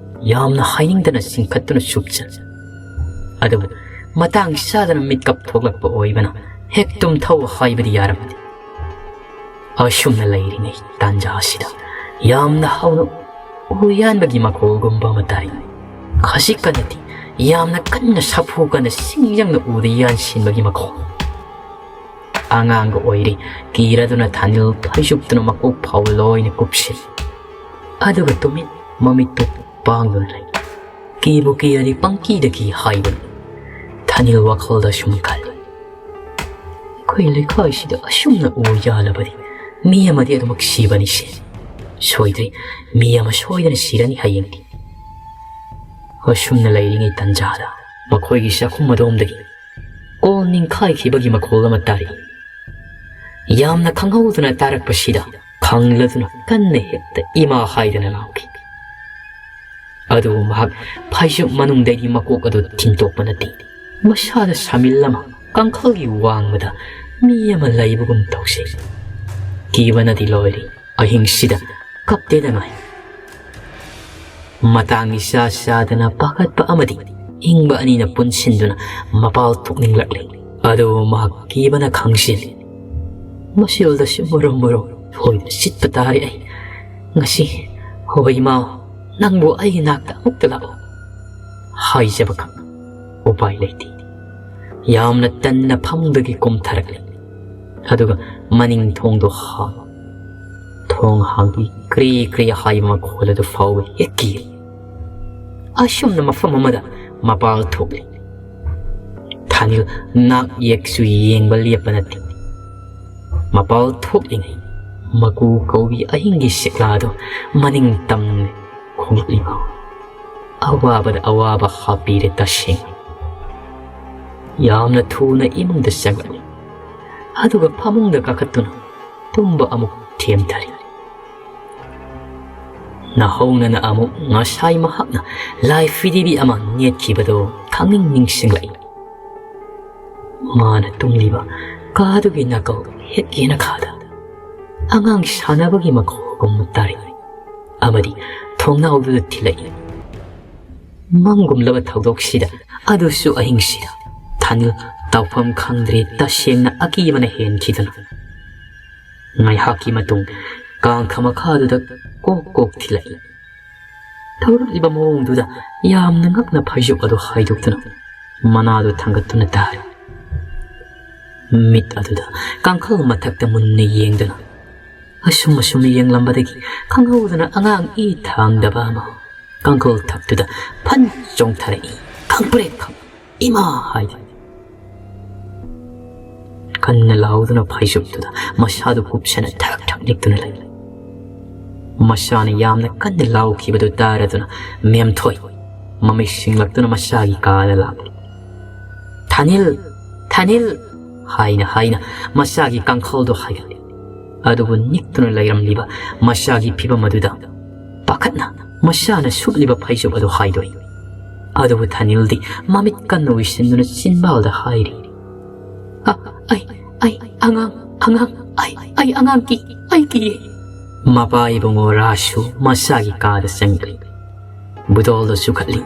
ꯌꯥꯝꯅ ꯍꯥꯏꯅꯤꯡꯗꯅ ꯆꯤꯡꯈꯠꯇꯨꯅ ꯁꯨꯞꯆꯟ꯫ ꯑꯗꯨꯕꯨ ꯃꯇꯥꯡ ꯆꯥꯗꯅ ꯃꯤꯠꯀꯞ ꯊꯣꯛꯂꯛꯄ ꯑꯣꯏꯕꯅ ꯍꯦꯛ ꯇꯨꯝꯊꯧ ꯍꯥꯏꯕꯗꯤ ꯌꯥꯔꯝꯗꯦ꯫ ꯑꯁꯨꯝꯅ ꯂꯩꯔꯤꯉꯩ ꯇꯥꯟꯖꯥ ꯑꯁꯤꯗ ꯌꯥꯝꯅ ꯍꯧꯅ ꯎ ꯌꯥꯟꯕꯒꯤ ꯃꯈꯣꯜꯒꯨꯝꯕ ꯑꯃ ꯇꯥꯔꯤ꯫ ꯈꯖꯤꯛ ꯀꯟꯅꯗꯤ ꯌꯥꯝꯅ ꯀꯟꯅ ꯁꯥꯐꯨ ꯀꯟꯅ ꯁꯤꯡꯖꯪꯅ ꯎꯗ ꯌꯥꯟꯁꯤꯟꯕꯒꯤ ꯃꯈꯣꯜ꯫ ꯑꯉꯥꯡꯒ ꯑꯣꯏꯔꯤ, ꯀꯤꯔꯗꯨꯅ ꯊꯥꯅꯤꯜ ꯐꯩꯖꯨꯞꯇꯨꯅ ꯃꯀꯣꯛ ꯐꯥꯎꯕ ꯂꯣꯏꯅ ꯀꯨꯞꯁꯤꯜꯂꯤ꯫ ꯑꯗꯨꯒ ꯇꯨꯃꯤꯟ ꯃꯃꯤꯠꯇꯨ ꯄꯥꯡꯗꯨꯅ ꯂꯩ꯫ ꯀꯤꯕꯨ ꯀꯤꯔꯗꯤ ꯄꯪꯀꯤꯗ ꯀꯤ ꯍꯥꯏꯕꯅꯤ꯫ ꯊꯥꯅꯤꯜ ꯋꯥꯈꯜꯗ ꯁꯨꯝ ꯈꯜꯂꯤ, "ꯑꯩꯈꯣꯏ ꯂꯩꯀꯥꯏꯁꯤꯗ ꯑꯁꯨꯝꯅ ꯎ ꯌꯥꯜꯂꯕꯗꯤ ꯃꯤ ꯑꯃꯗꯤ ꯑꯗꯨꯃꯛ ꯁꯤꯕꯅꯤꯁꯦ꯫ ꯁꯣꯏꯗ꯭ꯔꯦ, ꯃꯤ ꯑꯃ ꯁꯣꯏꯗꯅ ꯁꯤꯔꯅꯤ ꯍꯌꯦꯡꯗꯤ"꯫ ꯑꯁꯨꯝꯅ ꯂꯩꯔꯤꯉꯩ ꯇꯟꯖꯥꯗ ꯃꯈꯣꯏꯒꯤ ꯆꯥꯛꯈꯨꯝ ꯑꯗꯣꯝꯗꯒꯤ ꯀꯣꯜ ꯅꯤꯡꯈꯥꯏꯈꯤꯕꯒꯤ ꯃꯈꯣꯜ ꯑꯃ ꯇꯥꯔꯤ꯫ ꯌꯥꯝꯅ ꯈꯪꯍꯧꯗꯅ ꯇꯥꯔꯛꯄꯁꯤꯗ ꯈꯪꯂꯗꯨꯅ ꯀꯟꯅ ꯍꯦꯛꯇ "ꯏꯃꯥ" ꯍꯥꯏꯗꯅ ꯂꯥꯎꯈꯤ꯫ ꯑꯗꯨꯕꯨ ꯃꯍꯥꯛ ꯐꯩꯖꯨꯞ ꯃꯅꯨꯡꯗꯒꯤ ꯃꯀꯣꯛ ꯑꯗꯨ ꯊꯤꯟꯇꯣꯛꯄ ꯅꯠꯇꯦ꯫ ꯃꯁꯥꯗ ꯁꯥꯃꯤꯜ ꯑꯃ ꯀꯥꯡꯈꯜꯒꯤ ꯋꯥꯡꯃꯗ ꯃꯤ ꯑꯃ ꯂꯩꯕꯒꯨꯝ ꯇꯧꯁꯤ꯫ ꯀꯤꯕꯅꯗꯤ ꯂꯣꯏꯔꯦ꯫ ꯑꯍꯤꯡꯁꯤꯗ ꯀꯞꯇꯦꯗ ꯉꯥꯏ꯫ ꯃꯇꯥꯡ ꯏꯆꯥ ꯆꯥꯗꯅ ꯄꯥꯈꯠꯄ ꯑꯃꯗꯤ ꯏꯪꯕ ꯑꯅꯤꯅ ꯄꯨꯟꯁꯤꯟꯗꯨꯅ ꯃꯄꯥꯜ ꯊꯣꯛꯅꯤꯡꯂꯛꯂꯦ꯫ ꯑꯗꯨꯕꯨ ꯃꯍꯥꯛ ꯀꯤꯕꯅ ꯈꯪꯁꯤꯜꯂꯤ꯫ ꯃꯁꯤꯜꯗꯁꯨ ꯃꯔꯨꯝ ꯃꯔꯨꯝ ꯍꯣꯏꯗ ꯆꯤꯠꯄ ꯇꯥꯔꯦ ꯑꯩ꯫ ꯉꯁꯤ, "ꯍꯣꯏ ꯏꯃꯥ, ꯅꯪꯕꯨ ꯑꯩꯒꯤ ꯅꯥꯛꯇ ꯑꯃꯨꯛꯇ ꯂꯥꯛꯑꯣ" ꯍꯥꯏꯖꯕꯈꯛ ꯎꯄꯥꯏ ꯂꯩꯇꯦ꯫ ꯌꯥꯝꯅ ꯇꯟꯅ ꯐꯃꯨꯡꯗꯒꯤ ꯀꯨꯝꯊꯔꯛꯂꯤ꯫ ꯑꯗꯨꯒ ꯃꯅꯤꯡ ꯊꯣꯡꯗꯣ ꯍꯥꯡ-, ꯊꯣꯡ ꯍꯥꯡꯕꯤ ꯀ꯭ꯔꯤ ꯀ꯭ꯔꯤ ꯍꯥꯏꯕ ꯃꯈꯣꯜ ꯑꯗꯨ ꯐꯥꯎꯕ ꯍꯦꯛ ꯀꯤ꯫ ꯑꯁꯨꯝꯅ ꯃꯐꯝ ꯑꯃꯗ ꯃꯄꯥꯜ ꯊꯣꯛꯂꯤ꯫ ꯊꯥꯅꯤꯜ ꯅꯥꯛ ꯌꯦꯛꯁꯨ ꯌꯦꯡꯕ ꯂꯦꯞꯄ ꯅꯠꯇꯦ꯫ ꯃꯄꯥꯜ ꯊꯣꯛꯂꯤꯉꯩ ꯃꯀꯨ ꯀꯧꯕꯤ ꯑꯍꯤꯡꯒꯤ ꯁꯤꯛꯂꯥꯗꯨ ꯃꯅꯤꯡ ꯇꯝꯅ ꯈꯣꯡꯂꯛꯂꯤꯕ꯫ ꯑꯋꯥꯕꯗ ꯑꯋꯥꯕ ꯍꯥꯞꯄꯤꯔꯦ ꯇꯁꯦꯡꯅ꯫ ꯌꯥꯝꯅ ꯊꯨꯅ ꯏꯃꯨꯡꯗ ꯆꯪꯂꯛꯂꯤ꯫ ꯑꯗꯨꯒ ꯐꯃꯨꯡꯗ ꯀꯥꯈꯠꯇꯨꯅ ꯇꯨꯝꯕ ꯑꯃꯨꯛ ꯊꯦꯝꯊꯔꯤ꯫ ꯅꯍꯧꯅꯅ ꯑꯃꯨꯛ ꯉꯁꯥꯏ ꯃꯍꯥꯛꯅ ꯂꯥꯏ ꯐꯤꯗꯤꯕꯤ ꯑꯃ ꯅꯦꯠꯈꯤꯕꯗꯨ ꯈꯪꯅꯤꯡ ꯅꯤꯡꯁꯤꯡꯂꯛꯏ꯫ ꯃꯥꯅ ꯇꯨꯝꯂꯤꯕ ꯀꯥꯗꯨꯒꯤ ꯅꯥꯀꯜ ꯍꯦꯛ ꯌꯦꯅꯈꯥꯗ ꯑꯉꯥꯡ ꯁꯥꯟꯅꯕꯒꯤ ꯃꯈꯣꯜꯒꯨꯝꯕ ꯇꯥꯔꯛꯏ ꯑꯃꯗꯤ ꯊꯣꯡꯅꯥꯎꯗꯨꯗ ꯊꯤꯜꯂꯛꯏ꯫ ꯃꯪꯒꯨꯝꯂꯕ ꯊꯧꯗꯣꯛꯁꯤꯗ, ꯑꯗꯨꯁꯨ ꯑꯍꯤꯡꯁꯤꯗ, ꯊꯥꯅꯤꯜ ꯇꯧꯐꯝ ꯈꯪꯗ꯭ꯔꯦ, ꯇꯁꯦꯡꯅ ꯑꯀꯤꯕꯅ ꯍꯦꯟꯈꯤꯗꯅ꯫ ꯉꯥꯏꯍꯥꯛꯀꯤ ꯃꯇꯨꯡ ꯀꯥꯡꯈ ꯃꯈꯥꯗꯨꯗ ꯀꯣꯛ ꯀꯣꯛ ꯊꯤꯜꯂꯛꯏ꯫ ꯊꯧꯔꯛꯂꯤꯕ ꯃꯑꯣꯡꯗꯨꯗ ꯌꯥꯝꯅ ꯉꯛꯅ ꯐꯩꯖꯨꯞ ꯑꯗꯨ ꯍꯥꯏꯗꯣꯛꯇꯨꯅ ꯃꯅꯥꯗꯨ ꯊꯥꯡꯒꯠꯇꯨꯅ ꯇꯥꯔꯤ꯫ ꯃꯤꯠ ꯑꯗꯨꯗ ꯀꯥꯡꯈꯜ ꯃꯊꯛꯇ ꯃꯨꯟꯅ ꯌꯦꯡꯗꯨꯅ ꯑꯁꯨꯝ ꯑꯁꯨꯝ ꯌꯦꯡꯂꯝꯕꯗꯒꯤ ꯈꯪꯍꯧꯗꯅ ꯑꯉꯥꯡ ꯏ ꯊꯥꯡꯗꯕ ꯑꯃ ꯀꯥꯡꯈꯜ ꯊꯛꯇꯨꯗ ꯐꯟ ꯆꯣꯡꯊꯔꯛꯏ꯫ "ꯈꯪꯄ꯭ꯔꯦꯛ ꯈꯪ, ꯏꯃꯥ!" ꯍꯥꯏꯗꯨꯅ ꯀꯟꯅ ꯂꯥꯎꯗꯨꯅ ꯐꯩꯖꯨꯞꯇꯨꯗ ꯃꯁꯥꯗꯨ ꯀꯨꯞꯁꯅ ꯊꯛ ꯊꯛ ꯅꯤꯛꯇꯨꯅ ꯂꯩ꯫ ꯃꯁꯥꯅ ꯌꯥꯝꯅ ꯀꯟꯅ ꯂꯥꯎꯈꯤꯕꯗꯨ ꯇꯥꯔꯗꯨꯅ ꯃꯦꯝꯊꯣꯏ ꯃꯃꯤꯠ ꯁꯤꯡꯂꯛꯇꯨꯅ ꯃꯁꯥꯒꯤ ꯀꯥꯗ ꯂꯥꯛꯂꯤ꯫ "ꯊꯥꯅꯤꯜ! ꯊꯥꯅꯤꯜ!" ꯍꯥꯏꯅ ꯍꯥꯏꯅ ꯃꯁꯥꯒꯤ ꯀꯥꯡꯈꯜꯗꯨ ꯍꯥꯏꯒꯠꯂꯤ꯫ ꯑꯗꯨꯕꯨ ꯅꯤꯛꯇꯨꯅ ꯂꯩꯔꯝꯂꯤꯕ ꯃꯁꯥꯒꯤ ꯐꯤꯕꯝ ꯑꯗꯨꯗ ꯄꯥꯈꯠꯅ ꯃꯁꯥꯅ ꯁꯨꯞꯂꯤꯕ ꯐꯩꯖꯨꯞ ꯑꯗꯨ ꯍꯥꯏꯗꯣꯛꯏ꯫ ꯑꯗꯨꯕꯨ ꯊꯥꯅꯤꯜꯗꯤ ꯃꯃꯤꯠ ꯀꯟꯅ ꯎꯏꯁꯤꯟꯗꯨꯅ ꯆꯤꯟꯕꯥꯜꯗ ꯍꯥꯏꯔꯤ, "ꯑ, ꯑꯩ, ꯑꯩ ꯑꯉꯥꯡ, ꯑꯉꯥꯡ, ꯑꯩ, ꯑꯩ ꯑꯉꯥꯡ ꯀꯤ, ꯑꯩ ꯀꯤꯌꯦ!" ꯃꯄꯥ ꯏꯕꯨꯡꯉꯣ ꯔꯥꯁꯨ ꯃꯁꯥꯒꯤ ꯀꯥꯗ ꯆꯪꯈ꯭ꯔꯦ꯫ ꯕꯨꯗꯣꯜꯗꯨ ꯆꯨꯈꯠꯂꯤ꯫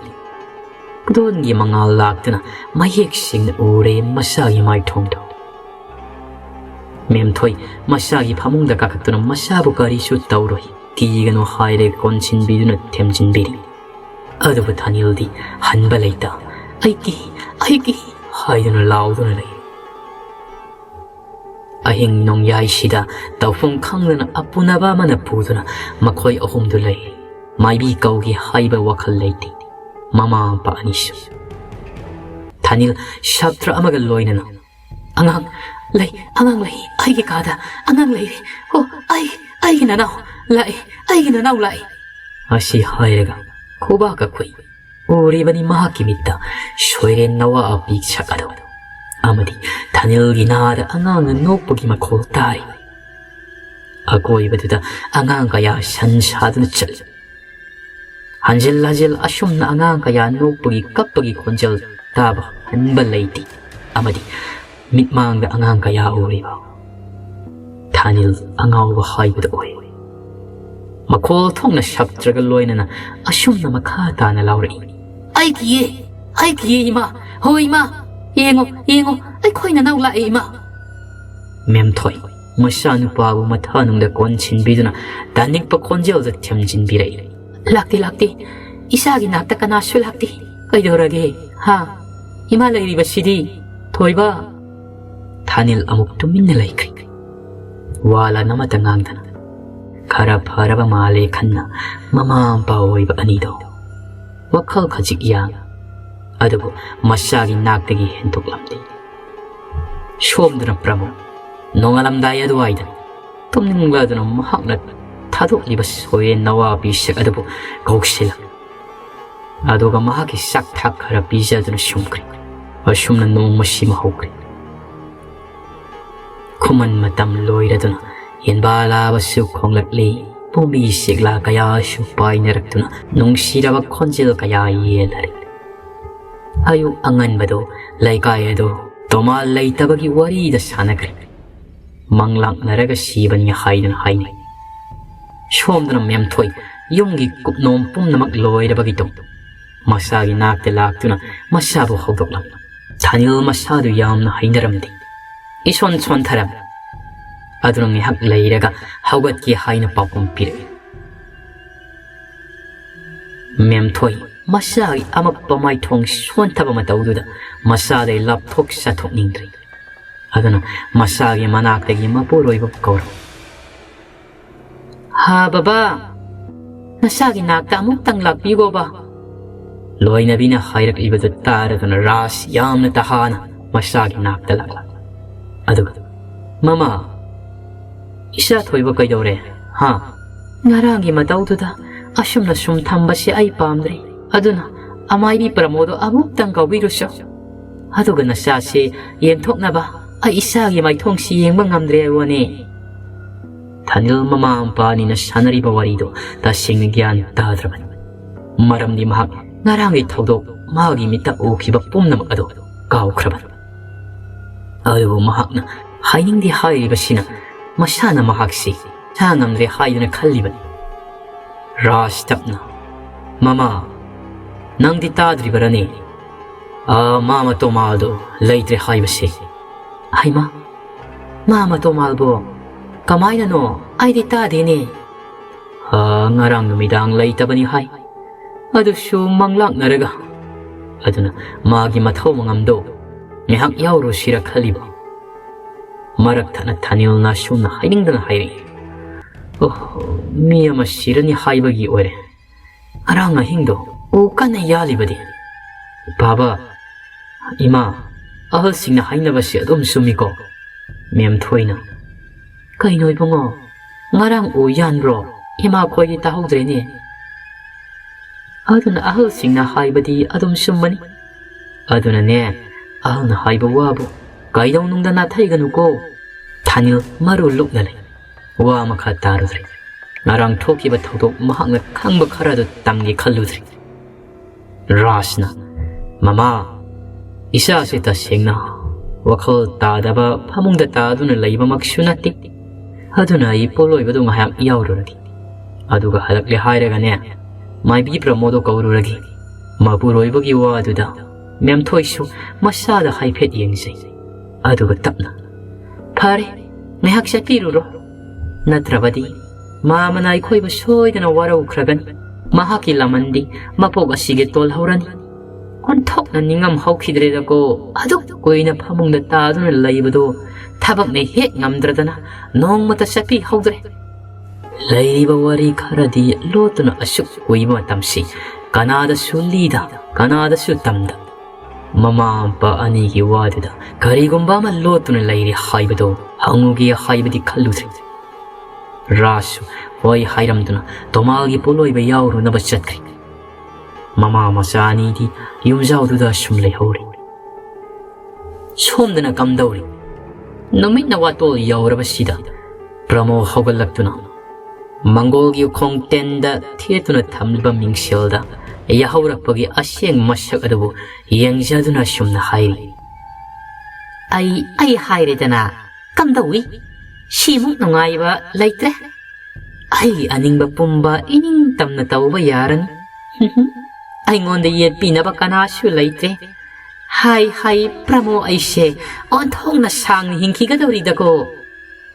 ꯕꯨꯗꯣꯜꯒꯤ ꯃꯉꯥꯜ ꯂꯥꯛꯇꯨꯅ ꯃꯌꯦꯛ ꯁꯦꯡꯅ ꯎꯔꯦ ꯃꯁꯥꯒꯤ ꯃꯥꯏꯊꯣꯡꯗꯣ꯫ ꯃꯦꯝꯊꯣꯏ ꯃꯁꯥꯒꯤ ꯐꯃꯨꯡꯗ ꯀꯥꯈꯠꯇꯨꯅ ꯃꯁꯥꯕꯨ ꯀꯔꯤꯁꯨ ꯇꯧꯔꯣꯏ, ꯀꯤꯒꯅꯨ ꯍꯥꯏꯔꯦ ꯀꯣꯟꯁꯤꯟꯕꯤꯗꯨꯅ ꯊꯦꯝꯖꯤꯟꯕꯤꯔꯤ꯫ ꯑꯗꯨꯕꯨ ꯊꯥꯅꯤꯜꯗꯤ ꯍꯟꯕ ꯂꯩꯇ "ꯑꯩ ꯀꯤ, ꯑꯩ ꯀꯤ" ꯍꯥꯏꯗꯨꯅ ꯂꯥꯎꯗꯨꯅ ꯂꯩ꯫ ꯑꯍꯤꯡ ꯅꯣꯡꯌꯥꯏꯁꯤꯗ ꯇꯧꯐꯝ ꯈꯪꯗꯅ ꯑꯄꯨꯅꯕ ꯑꯃꯅ ꯄꯨꯗꯨꯅ ꯃꯈꯣꯏ ꯑꯍꯨꯝꯗꯨ ꯂꯩꯔꯤ꯫ ꯃꯥꯏꯕꯤ ꯀꯧꯒꯦ ꯍꯥꯏꯕ ꯋꯥꯈꯜ ꯂꯩꯇꯦ ꯃꯃꯥ ꯃꯄꯥ ꯑꯅꯤꯁꯨ꯫ ꯊꯥꯅꯤꯜ ꯁꯥꯇ꯭ꯔ ꯑꯃꯒ ꯂꯣꯏꯅꯅ "ꯑꯉꯥꯡ ꯂꯩ, ꯑꯉꯥꯡ ꯂꯩ, ꯑꯩꯒꯤ ꯀꯥꯗ ꯑꯉꯥꯡ ꯂꯩꯔꯦ꯫ ꯑꯣ, ꯑꯩ, ꯑꯩꯒꯤ ꯅꯅꯥꯎ ꯂꯥꯛꯑꯦ, ꯑꯩꯒꯤ ꯅꯅꯥꯎ ꯂꯥꯛꯑꯦ" ꯑꯁꯤ ꯍꯥꯏꯔꯒ ꯈꯨꯕꯥꯛꯀ ꯈꯨꯏ꯫ ꯎꯔꯤꯕꯅꯤ ꯃꯍꯥꯛꯀꯤ ꯃꯤꯠꯇ ꯁꯣꯏꯔꯦꯟ ꯅꯋꯥ ꯑꯄꯤꯛ ꯁꯛ ꯑꯗꯨ꯫ ꯑꯃꯗꯤ ꯊꯥꯅꯤꯜꯒꯤ ꯅꯥꯗ ꯑꯉꯥꯡꯅ ꯅꯣꯛꯄꯒꯤ ꯃꯈꯣꯜ ꯇꯥꯔꯤ꯫ ꯑꯀꯣꯏꯕꯗꯨꯗ ꯑꯉꯥꯡ ꯀꯌꯥ ꯁꯟ ꯁꯥꯗꯨꯅ ꯆꯠꯂꯤ꯫ ꯍꯟꯖꯤꯜ ꯍꯟꯖꯤꯜ ꯑꯁꯨꯝꯅ ꯑꯉꯥꯡ ꯀꯌꯥ ꯅꯣꯛꯄꯒꯤ ꯀꯞꯄꯒꯤ ꯈꯣꯟꯖꯦꯜ ꯇꯥꯕ ꯍꯟꯕ ꯂꯩꯇꯦ꯫ ꯑꯃꯗꯤ ꯃꯤꯠꯃꯥꯡꯗ ꯑꯉꯥꯡ ꯀꯌꯥ ꯎꯔꯤꯕ ꯊꯥꯅꯤꯜ ꯑꯉꯥꯎꯕ ꯍꯥꯏꯕꯗꯨ ꯑꯣꯏ꯫ ꯃꯈꯣꯜ ꯊꯣꯛꯅ ꯁꯞꯇ꯭ꯔꯒ ꯂꯣꯏꯅꯅ ꯑꯁꯨꯝꯅ ꯃꯈꯥ ꯇꯥꯅ ꯂꯥꯎꯔꯛꯏ, "ꯑꯩ ꯀꯤꯌꯦ! ꯑꯩ ꯀꯤꯌꯦ, ꯏꯃꯥ! ꯍꯣ, ꯏꯃꯥ! "ꯌꯦꯡꯉꯣ, ꯌꯦꯡꯉꯣ, ꯑꯩꯈꯣꯏ ꯅꯅꯥꯎ ꯂꯥꯛꯑꯦ, ꯏꯃꯥ!" ꯃꯦꯝꯊꯣꯏ ꯃꯆꯥꯅꯨꯄꯥꯕꯨ ꯃꯊꯥꯅꯨꯡꯗ ꯀꯣꯟꯁꯤꯟꯕꯤꯗꯨꯅ ꯇꯥꯅꯤꯡꯄ ꯈꯣꯟꯖꯦꯜꯗ ꯊꯦꯝꯖꯤꯟꯕꯤꯔꯛꯏ꯫ "ꯂꯥꯛꯇꯦ, ꯂꯥꯛꯇꯦ꯫ ꯏꯆꯥꯒꯤ ꯅꯥꯛꯇ ꯀꯅꯥꯁꯨ ꯂꯥꯛꯇꯦ꯫ ꯀꯩꯗꯧꯔꯒꯦ? ꯍꯥ? ꯏꯃꯥ ꯂꯩꯔꯤꯕꯁꯤꯗꯤ? ꯊꯣꯏꯕ!" ꯊꯥꯅꯤꯜ ꯑꯃꯨꯛ ꯇꯨꯃꯤꯟꯅ ꯂꯩꯈ꯭ꯔꯦ꯫ ꯋꯥ ꯂꯥꯟ ꯑꯃꯠꯇ ꯉꯥꯡꯗꯅ, ꯈꯔ ꯐꯔꯕ ꯃꯥꯜꯂꯦ ꯈꯟꯅ ꯃꯃꯥ ꯃꯄꯥ ꯑꯣꯏꯕ ꯑꯅꯤꯗꯣ ꯋꯥꯈꯜ ꯈꯖꯤꯛ ꯌꯥꯡ, ꯑꯗꯨꯕꯨ ꯃꯆꯥꯒꯤ ꯅꯥꯛꯇꯒꯤ ꯍꯦꯟꯗꯣꯛꯂꯝꯗꯦ꯫ ꯁꯣꯝꯗꯅ ꯄ꯭ꯔꯃꯣꯗ ꯅꯣꯡꯉꯥꯜꯂꯝꯗꯥꯏ ꯑꯗꯨꯋꯥꯏꯗ ꯇꯨꯝꯅꯤꯡꯂꯗꯨꯅ ꯃꯍꯥꯛꯅ ꯊꯥꯗꯣꯛꯂꯤꯕ ꯁꯣꯏꯔꯦꯟ ꯅꯋꯥ ꯄꯤꯁꯛ ꯑꯗꯨꯕꯨ ꯀꯧꯁꯤꯜꯂꯝꯃꯤ꯫ ꯑꯗꯨꯒ ꯃꯍꯥꯛꯀꯤ ꯆꯥꯛ ꯊꯥꯛ ꯈꯔ ꯄꯤꯖꯗꯨꯅ ꯁꯨꯝꯈ꯭ꯔꯦ꯫ ꯑꯁꯨꯝꯅ ꯅꯣꯡꯃꯁꯤꯃ ꯍꯧꯈ꯭ꯔꯦ꯫ ꯈꯨꯃꯟ ꯃꯇꯝ ꯂꯣꯏꯔꯗꯨꯅ ꯌꯦꯟꯕꯥꯂꯥꯕꯁꯨ ꯈꯣꯡꯂꯛꯂꯤ, ꯄꯣꯝꯕꯤ ꯆꯦꯛꯂꯥ ꯀꯌꯥꯁꯨ ꯄꯥꯏꯅꯔꯛꯇꯨꯅ ꯅꯨꯡꯁꯤꯔꯕ ꯈꯣꯟꯖꯦꯜ ꯀꯌꯥ ꯌꯦꯜꯂꯔꯤ꯫ ꯑꯌꯨꯛ ꯑꯉꯟꯕꯗꯨ ꯂꯩꯀꯥꯏ ꯑꯗꯨ ꯇꯣꯃꯥ ꯂꯩꯇꯕꯒꯤ ꯋꯥꯔꯤꯗ ꯁꯥꯟꯅꯈ꯭ꯔꯦ꯫ ꯃꯪꯂꯥꯛꯅꯔꯒ ꯁꯤꯕꯅꯤ ꯍꯥꯏꯗꯨꯅ ꯍꯥꯏꯅꯩ꯫ ꯁꯣꯝꯗꯅ ꯃꯦꯝꯊꯣꯏ ꯌꯨꯝꯒꯤ ꯀꯨꯞꯅꯣꯝ ꯄꯨꯝꯅꯃꯛ ꯂꯣꯏꯔꯕꯒꯤ ꯇꯨꯡ ꯃꯆꯥꯒꯤ ꯅꯥꯛꯇ ꯂꯥꯛꯇꯨꯅ ꯃꯆꯥꯕꯨ ꯍꯧꯗꯣꯛꯂꯝꯃꯤ꯫ ꯊꯥꯅꯤꯜ ꯃꯁꯥꯗꯨ ꯌꯥꯝꯅ ꯍꯩꯅꯔꯝꯗꯦ꯫ ꯏꯁꯣꯟ ꯁꯣꯟꯊꯔꯝꯃꯤ꯫ ꯑꯗꯨꯅ ꯉꯥꯏꯍꯥꯛ ꯂꯩꯔꯒ ꯍꯧꯒꯠꯀꯦ ꯍꯥꯏꯅ ꯄꯥꯎꯈꯨꯝ ꯄꯤꯔꯛꯏ꯫ ꯃꯦꯝꯊꯣꯏ ꯃꯆꯥꯒꯤ ꯑꯃꯞꯄ ꯃꯥꯏꯊꯣꯡ ꯁꯣꯟꯊꯕ ꯃꯇꯧꯗꯨꯗ ꯃꯆꯥꯗꯩ ꯂꯥꯞꯊꯣꯛ ꯆꯠꯊꯣꯛꯅꯤꯡꯗ꯭ꯔꯦ꯫ ꯑꯗꯨꯅ ꯃꯆꯥꯒꯤ ꯃꯅꯥꯛꯇꯒꯤ ꯃꯄꯨꯔꯣꯏꯕ ꯀꯧꯔꯝꯃꯤ꯫ "ꯍꯥ ꯕꯕꯥ, ꯅꯆꯥꯒꯤ ꯅꯥꯛꯇ ꯑꯃꯨꯛꯇꯪ ꯂꯥꯛꯄꯤꯈꯣꯕ!" ꯂꯣꯏꯅꯕꯤꯅ ꯍꯥꯏꯔꯛꯂꯤꯕꯗꯨ ꯇꯥꯔꯗꯨꯅ ꯔꯥꯖ ꯌꯥꯝꯅ ꯇꯍꯥꯅ ꯃꯆꯥꯒꯤ ꯅꯥꯛꯇ ꯂꯥꯛꯂꯝꯃꯤ꯫ ꯑꯗꯨꯒ, "ꯃꯃꯥ, ꯏꯆꯥ ꯊꯣꯏꯕ ꯀꯩꯗꯧꯔꯦ? ꯍꯥ?" "ꯉꯔꯥꯡꯒꯤ ꯃꯇꯧꯗꯨꯗ ꯑꯁꯨꯝꯅ ꯁꯨꯝ ꯊꯝꯕꯁꯦ ꯑꯩ ꯄꯥꯝꯗ꯭ꯔꯦ꯫ ꯑꯗꯨꯅ ꯑꯃꯥꯏꯕꯤ ꯄ꯭ꯔꯃꯣꯗꯣ ꯑꯃꯨꯛꯇꯪ ꯀꯧꯕꯤꯔꯨꯁꯣ꯫ ꯑꯗꯨꯒ ꯅꯆꯥꯁꯦ ꯌꯦꯟꯊꯣꯛꯅꯕ ꯑꯩ ꯏꯆꯥꯒꯤ ꯃꯥꯏꯊꯣꯡꯁꯤ ꯌꯦꯡꯕ ꯉꯝꯗ꯭ꯔꯦ ꯍꯥꯏꯕꯅꯦ꯫" ꯊꯥꯅꯤꯜ ꯃꯃꯥ ꯃꯄꯥ ꯑꯅꯤꯅ ꯁꯥꯟꯅꯔꯤꯕ ꯋꯥꯔꯤꯗꯨ ꯇꯁꯦꯡꯅ ꯒ꯭ꯌꯥꯟ ꯇꯥꯗ꯭ꯔꯕꯅꯤ꯫ ꯃꯔꯝꯗꯤ ꯃꯍꯥꯛ ꯉꯔꯥꯡꯒꯤ ꯊꯧꯗꯣꯛ ꯃꯥꯒꯤ ꯃꯤꯠꯇ ꯎꯈꯤꯕ ꯄꯨꯝꯅꯃꯛ ꯑꯗꯨ ꯀꯥꯎꯈ꯭ꯔꯕꯅꯤ꯫ ꯑꯗꯨꯕꯨ ꯃꯍꯥꯛꯅ ꯍꯥꯏꯅꯤꯡꯗꯦ ꯍꯥꯏꯔꯤꯕꯁꯤꯅ ꯃꯁꯥꯅ ꯃꯍꯥꯛꯁꯤ ꯁꯥ ꯉꯝꯗ꯭ꯔꯦ ꯍꯥꯏꯗꯨꯅ ꯈꯜꯂꯤꯕꯅꯤ꯫ ꯔꯥꯖ ꯇꯞꯅ, "ꯃꯃꯥ, ꯅꯪꯗꯤ ꯇꯥꯗ꯭ꯔꯤꯕꯔꯅꯦ? "ꯑ, ꯃꯥꯃ ꯇꯣꯃꯥꯜꯗꯣ ꯂꯩꯇ꯭ꯔꯦ ꯍꯥꯏꯕꯁꯦ?" "ꯍꯩꯃꯥ, ꯃꯥꯃ ꯇꯣꯃꯥꯜꯕꯣ? ꯀꯃꯥꯏꯅꯅꯣ? ꯑꯩꯗꯤ ꯇꯥꯗꯦꯅꯦ꯫" "ꯑ, ꯉꯔꯥꯡ ꯅꯨꯃꯤꯗꯥꯡ ꯂꯩꯇꯕꯅꯤ ꯍꯥꯏ꯫ ꯑꯗꯨꯁꯨ ꯃꯪꯂꯥꯛꯅꯔꯒ꯫ ꯑꯗꯨꯅ ꯃꯥꯒꯤ ꯃꯊꯧ ꯃꯉꯝꯗꯣ ꯉꯥꯏꯍꯥꯛ ꯌꯥꯎꯔꯨꯁꯤꯔ ꯈꯜꯂꯤꯕ꯫" ꯃꯔꯛ ꯊꯠꯅ ꯊꯥꯅꯤꯜꯅ ꯁꯨꯝꯅ ꯍꯥꯏꯅꯤꯡꯗꯅ ꯍꯥꯏꯔꯛꯏ꯫ "ꯑꯣꯍꯣ, ꯃꯤ ꯑꯃ ꯁꯤꯔꯅꯤ ꯍꯥꯏꯕꯒꯤ ꯑꯣꯏꯔꯦ꯫ ꯉꯔꯥꯡ ꯑꯍꯤꯡꯗꯣ ꯎ ꯀꯟꯅ ꯌꯥꯜꯂꯤꯕꯗꯤ꯫" "ꯕꯥꯕꯥ, ꯏꯃꯥ, ꯑꯍꯜꯁꯤꯡꯅ ꯍꯥꯏꯅꯕꯁꯦ ꯑꯗꯨꯝ ꯆꯨꯝꯃꯤꯀꯣ?" ꯃꯦꯝꯊꯣꯏꯅ꯫ "ꯀꯩꯅꯣ ꯏꯕꯨꯡꯉꯣ, ꯉꯔꯥꯡ ꯎ ꯌꯥꯟꯕ꯭ꯔꯣ? ꯏꯃꯥ ꯈꯣꯏꯗꯤ ꯇꯥꯍꯧꯗ꯭ꯔꯦꯅꯦ꯫" "ꯑꯗꯨꯅ ꯑꯍꯜꯁꯤꯡꯅ ꯍꯥꯏꯕꯗꯤ ꯑꯗꯨꯝ ꯆꯨꯝꯕꯅꯤ꯫ ꯑꯗꯨꯅꯅꯦ, ꯑꯍꯜꯅ ꯍꯥꯏꯕ ꯋꯥꯕꯨ ꯀꯩꯗꯧꯅꯨꯡꯗ ꯅꯥꯊꯩꯒꯅꯨꯀꯣ꯫" ꯊꯥꯅꯤꯜ ꯃꯔꯨ ꯂꯨꯛꯅ ꯂꯩ꯫ ꯋꯥ ꯃꯈꯥ ꯇꯥꯔꯨꯗ꯭ꯔꯦ꯫ ꯉꯔꯥꯡ ꯊꯣꯛꯈꯤꯕ ꯊꯧꯗꯣꯛ ꯃꯍꯥꯛꯅ ꯈꯪꯕ ꯈꯔ ꯑꯗꯨ ꯇꯝꯒꯦ ꯈꯜꯂꯨꯗ꯭ꯔꯦ꯫ ꯔꯥꯖꯅ, "ꯃꯃꯥ, ꯏꯆꯥꯁꯦ ꯇꯁꯦꯡꯅ ꯋꯥꯈꯜ ꯇꯥꯗꯕ ꯐꯃꯨꯡꯗ ꯇꯥꯗꯨꯅ ꯂꯩꯕꯃꯛꯁꯨ ꯅꯠꯇꯦ꯫ ꯑꯗꯨꯅ ꯑꯩ ꯄꯣꯠꯂꯣꯏꯕꯗꯨ ꯉꯥꯏꯍꯥꯛ ꯌꯥꯎꯔꯨꯔꯒꯦ꯫ ꯑꯗꯨꯒ ꯍꯜꯂꯛꯂꯦ ꯍꯥꯏꯔꯒꯅꯦ, ꯃꯥꯏꯕꯤ ꯄ꯭ꯔꯃꯣꯗꯣ ꯀꯧꯔꯨꯔꯒꯦ꯫ ꯃꯄꯨꯔꯣꯏꯕꯒꯤ ꯋꯥꯗꯨꯗ ꯃꯦꯝꯊꯣꯏꯁꯨ ꯃꯁꯥꯗ ꯍꯥꯏꯐꯦꯠ ꯌꯦꯡꯖꯩ꯫ ꯑꯗꯨꯒ ꯇꯞꯅ, ꯐꯔꯦ, ꯉꯥꯏꯍꯥꯛ ꯆꯠꯄꯤꯔꯨꯔꯣ꯫ ꯅꯠꯇ꯭ꯔꯕꯗꯤ ꯃꯥꯃꯅ ꯑꯩꯈꯣꯏꯕꯨ ꯁꯣꯏꯗꯅ ꯋꯥꯔꯧꯈ꯭ꯔꯒꯅꯤ꯫ ꯃꯍꯥꯛꯀꯤ ꯂꯃꯟꯗꯤ ꯃꯄꯣꯛ ꯑꯁꯤꯒꯤ ꯇꯣꯜꯍꯧꯔꯅꯤ꯫ ꯑꯣꯟꯊꯣꯛꯅ ꯅꯤꯡꯉꯝ ꯍꯧꯈꯤꯗ꯭ꯔꯦꯗꯀꯣ꯫ ꯑꯗꯨꯛ ꯀꯨꯏꯅ ꯐꯃꯨꯡꯗ ꯇꯥꯗꯨꯅ ꯂꯩꯕꯗꯣ ꯊꯕꯛꯅ ꯍꯦꯛ ꯉꯝꯗ꯭ꯔꯗꯅ ꯅꯣꯡꯃꯇ ꯆꯠꯄꯤꯍꯧꯗ꯭ꯔꯦ꯫" ꯂꯩꯔꯤꯕ ꯋꯥꯔꯤ ꯈꯔꯗꯤ ꯂꯣꯠꯇꯨꯅ ꯑꯁꯨꯛ ꯀꯨꯏꯕ ꯃꯇꯝꯁꯤ ꯀꯅꯥꯗꯁꯨ ꯂꯤꯗ, ꯀꯅꯥꯗꯁꯨ ꯇꯝꯗ꯫ ꯃꯃꯥ ꯃꯄꯥ ꯑꯅꯤꯒꯤ ꯋꯥꯗꯨꯗ ꯀꯔꯤꯒꯨꯝꯕ ꯑꯃ ꯂꯣꯠꯇꯨꯅ ꯂꯩꯔꯤ ꯍꯥꯏꯕꯗꯨ ꯍꯪꯉꯨꯒꯦ ꯍꯥꯏꯕꯗꯤ ꯈꯜꯂꯨꯗ꯭ꯔꯦ꯫ ꯔꯥꯖꯁꯨ ꯍꯣꯏ ꯍꯥꯏꯔꯝꯗꯨꯅ ꯇꯣꯃꯥꯜꯒꯤ ꯄꯣꯠꯂꯣꯏꯕ ꯌꯥꯎꯔꯨꯅꯕ ꯆꯠꯈ꯭ꯔꯦ꯫ ꯃꯃꯥ ꯃꯆꯥ ꯑꯅꯤꯗꯤ ꯌꯨꯝꯖꯥꯎꯗꯨꯗ ꯁꯨꯝ ꯂꯩꯍꯧꯔꯤ꯫ ꯁꯣꯝꯗꯅ ꯀꯝꯗꯧꯔꯤ? ꯅꯨꯃꯤꯠꯅ ꯋꯥꯇꯣꯜ ꯌꯧꯔꯕꯁꯤꯗ ꯄ꯭ꯔꯃꯣ ꯍꯧꯒꯠꯂꯛꯇꯨꯅ ꯃꯪꯒꯣꯜꯒꯤ ꯎꯈꯣꯡ ꯇꯦꯟꯗ ꯊꯦꯠꯇꯨꯅ ꯊꯝꯂꯤꯕ ꯃꯤꯡꯁꯦꯜꯗ ꯌꯥꯍꯧꯔꯛꯄꯒꯤ ꯑꯁꯦꯡꯕ ꯃꯁꯛ ꯑꯗꯨꯕꯨ ꯌꯦꯡꯖꯗꯨꯅ ꯁꯨꯝꯅ ꯍꯥꯏꯔꯤ, "ꯑꯩ, ꯑꯩ ꯍꯥꯏꯔꯦꯗꯅ, ꯀꯝꯗꯧꯏ? ꯁꯤꯃꯨꯛ ꯅꯨꯡꯉꯥꯏꯕ ꯂꯩꯇ꯭ꯔꯦ꯫ ꯑꯩ ꯑꯅꯤꯡꯕ ꯄꯨꯝꯕ ꯏꯅꯤꯡ ꯇꯝꯅ ꯇꯧꯕ ꯌꯥꯔꯅꯤ꯫ ꯑꯩꯉꯣꯟꯗ ꯌꯦꯠꯄꯤꯅꯕ ꯀꯅꯥꯁꯨ ꯂꯩꯇ꯭ꯔꯦ꯫ "ꯍꯥꯏ, ꯍꯥꯏ, ꯄ꯭ꯔꯃꯣ, ꯑꯩꯁꯦ ꯑꯣꯟꯊꯣꯛꯅ ꯁꯥꯡꯅ ꯍꯤꯡꯈꯤꯒꯗꯧꯔꯤꯗꯀꯣ꯫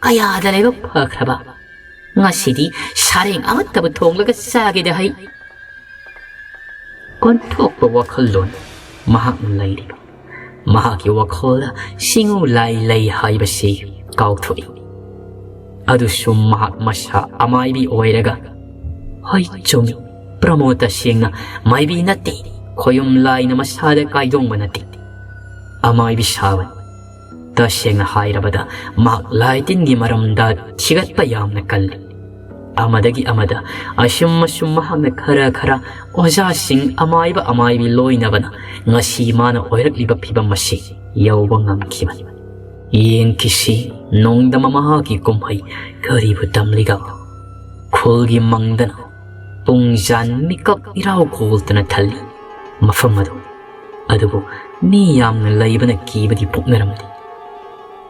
ꯀꯌꯥꯗ ꯂꯥꯏꯕꯛ ꯐꯈ꯭ꯔꯕ꯫ ꯉꯁꯤꯗꯤ ꯁꯥꯔꯦꯡ ꯑꯃꯠꯇꯕꯨ ꯊꯣꯡꯂꯒ ꯆꯥꯒꯦꯗ ꯍꯩ꯫" ꯑꯣꯟꯊꯣꯛꯄ ꯋꯥꯈꯜꯂꯣꯟ ꯃꯍꯥꯛꯅ ꯂꯩꯔꯤꯕ꯫ ꯃꯍꯥꯛꯀꯤ ꯋꯥꯈꯜꯗ ꯁꯤꯡꯎ ꯂꯥꯏ ꯂꯩ ꯍꯥꯏꯕꯁꯤ ꯀꯥꯎꯊꯣꯛꯏ꯫ ꯑꯗꯨꯁꯨ ꯃꯍꯥꯛ ꯃꯁꯥ ꯑꯃꯥꯏꯕꯤ ꯑꯣꯏꯔꯒ, "ꯍꯣꯏ, ꯆꯨꯝꯃꯤ, ꯄ꯭ꯔꯃꯣ ꯇꯁꯦꯡꯅ ꯃꯥꯏꯕꯤ ꯅꯠꯇꯦ, ꯈꯣꯌꯨꯝ ꯂꯥꯏꯅ ꯃꯁꯥꯗ ꯀꯥꯏꯗꯣꯡꯕ ꯅꯠꯇꯦ, ꯑꯃꯥꯏꯕꯤ ꯁꯥꯕꯅꯤ꯫ ꯇꯁꯦꯡꯅ ꯍꯥꯏꯔꯕꯗ, ꯃꯍꯥꯛ ꯂꯥꯏ ꯇꯤꯟꯒꯤ ꯃꯔꯝꯗ ꯊꯤꯒꯠꯄ ꯌꯥꯝꯅ ꯀꯜꯂꯤ꯫ ꯑꯃꯗꯒꯤ ꯑꯃꯗ ꯑꯁꯨꯝ ꯑꯁꯨꯝ ꯃꯍꯥꯛꯅ ꯈꯔ ꯈꯔ ꯑꯣꯖꯥꯁꯤꯡ, ꯑꯃꯥꯏꯕ ꯑꯃꯥꯏꯕꯤ ꯂꯣꯏꯅꯕꯅ ꯉꯁꯤ ꯃꯥꯅ ꯑꯣꯏꯔꯛꯂꯤꯕ ꯐꯤꯕꯝ ꯑꯁꯤ ꯌꯧꯕ ꯉꯝꯈꯤꯕꯅꯤ꯫ ꯌꯦꯡꯈꯤꯁꯤ, ꯅꯣꯡꯗꯝꯕ ꯃꯍꯥꯛꯀꯤ ꯀꯨꯝꯍꯩ ꯀꯔꯤꯕꯨ ꯇꯝꯂꯤꯒ?" ꯈꯨꯜꯒꯤ ꯃꯪꯗꯅ ꯄꯨꯡꯖꯥꯟ ꯃꯤꯀꯞ ꯏꯔꯥꯎ ꯈꯣꯜꯇꯅ ꯊꯜꯂꯤ ꯃꯐꯝ ꯑꯗꯨ꯫ ꯑꯗꯨꯕꯨ ꯃꯤ ꯌꯥꯝꯅ ꯂꯩꯕꯅ ꯀꯤꯕꯗꯤ ꯄꯣꯛꯅꯔꯝꯗꯦ꯫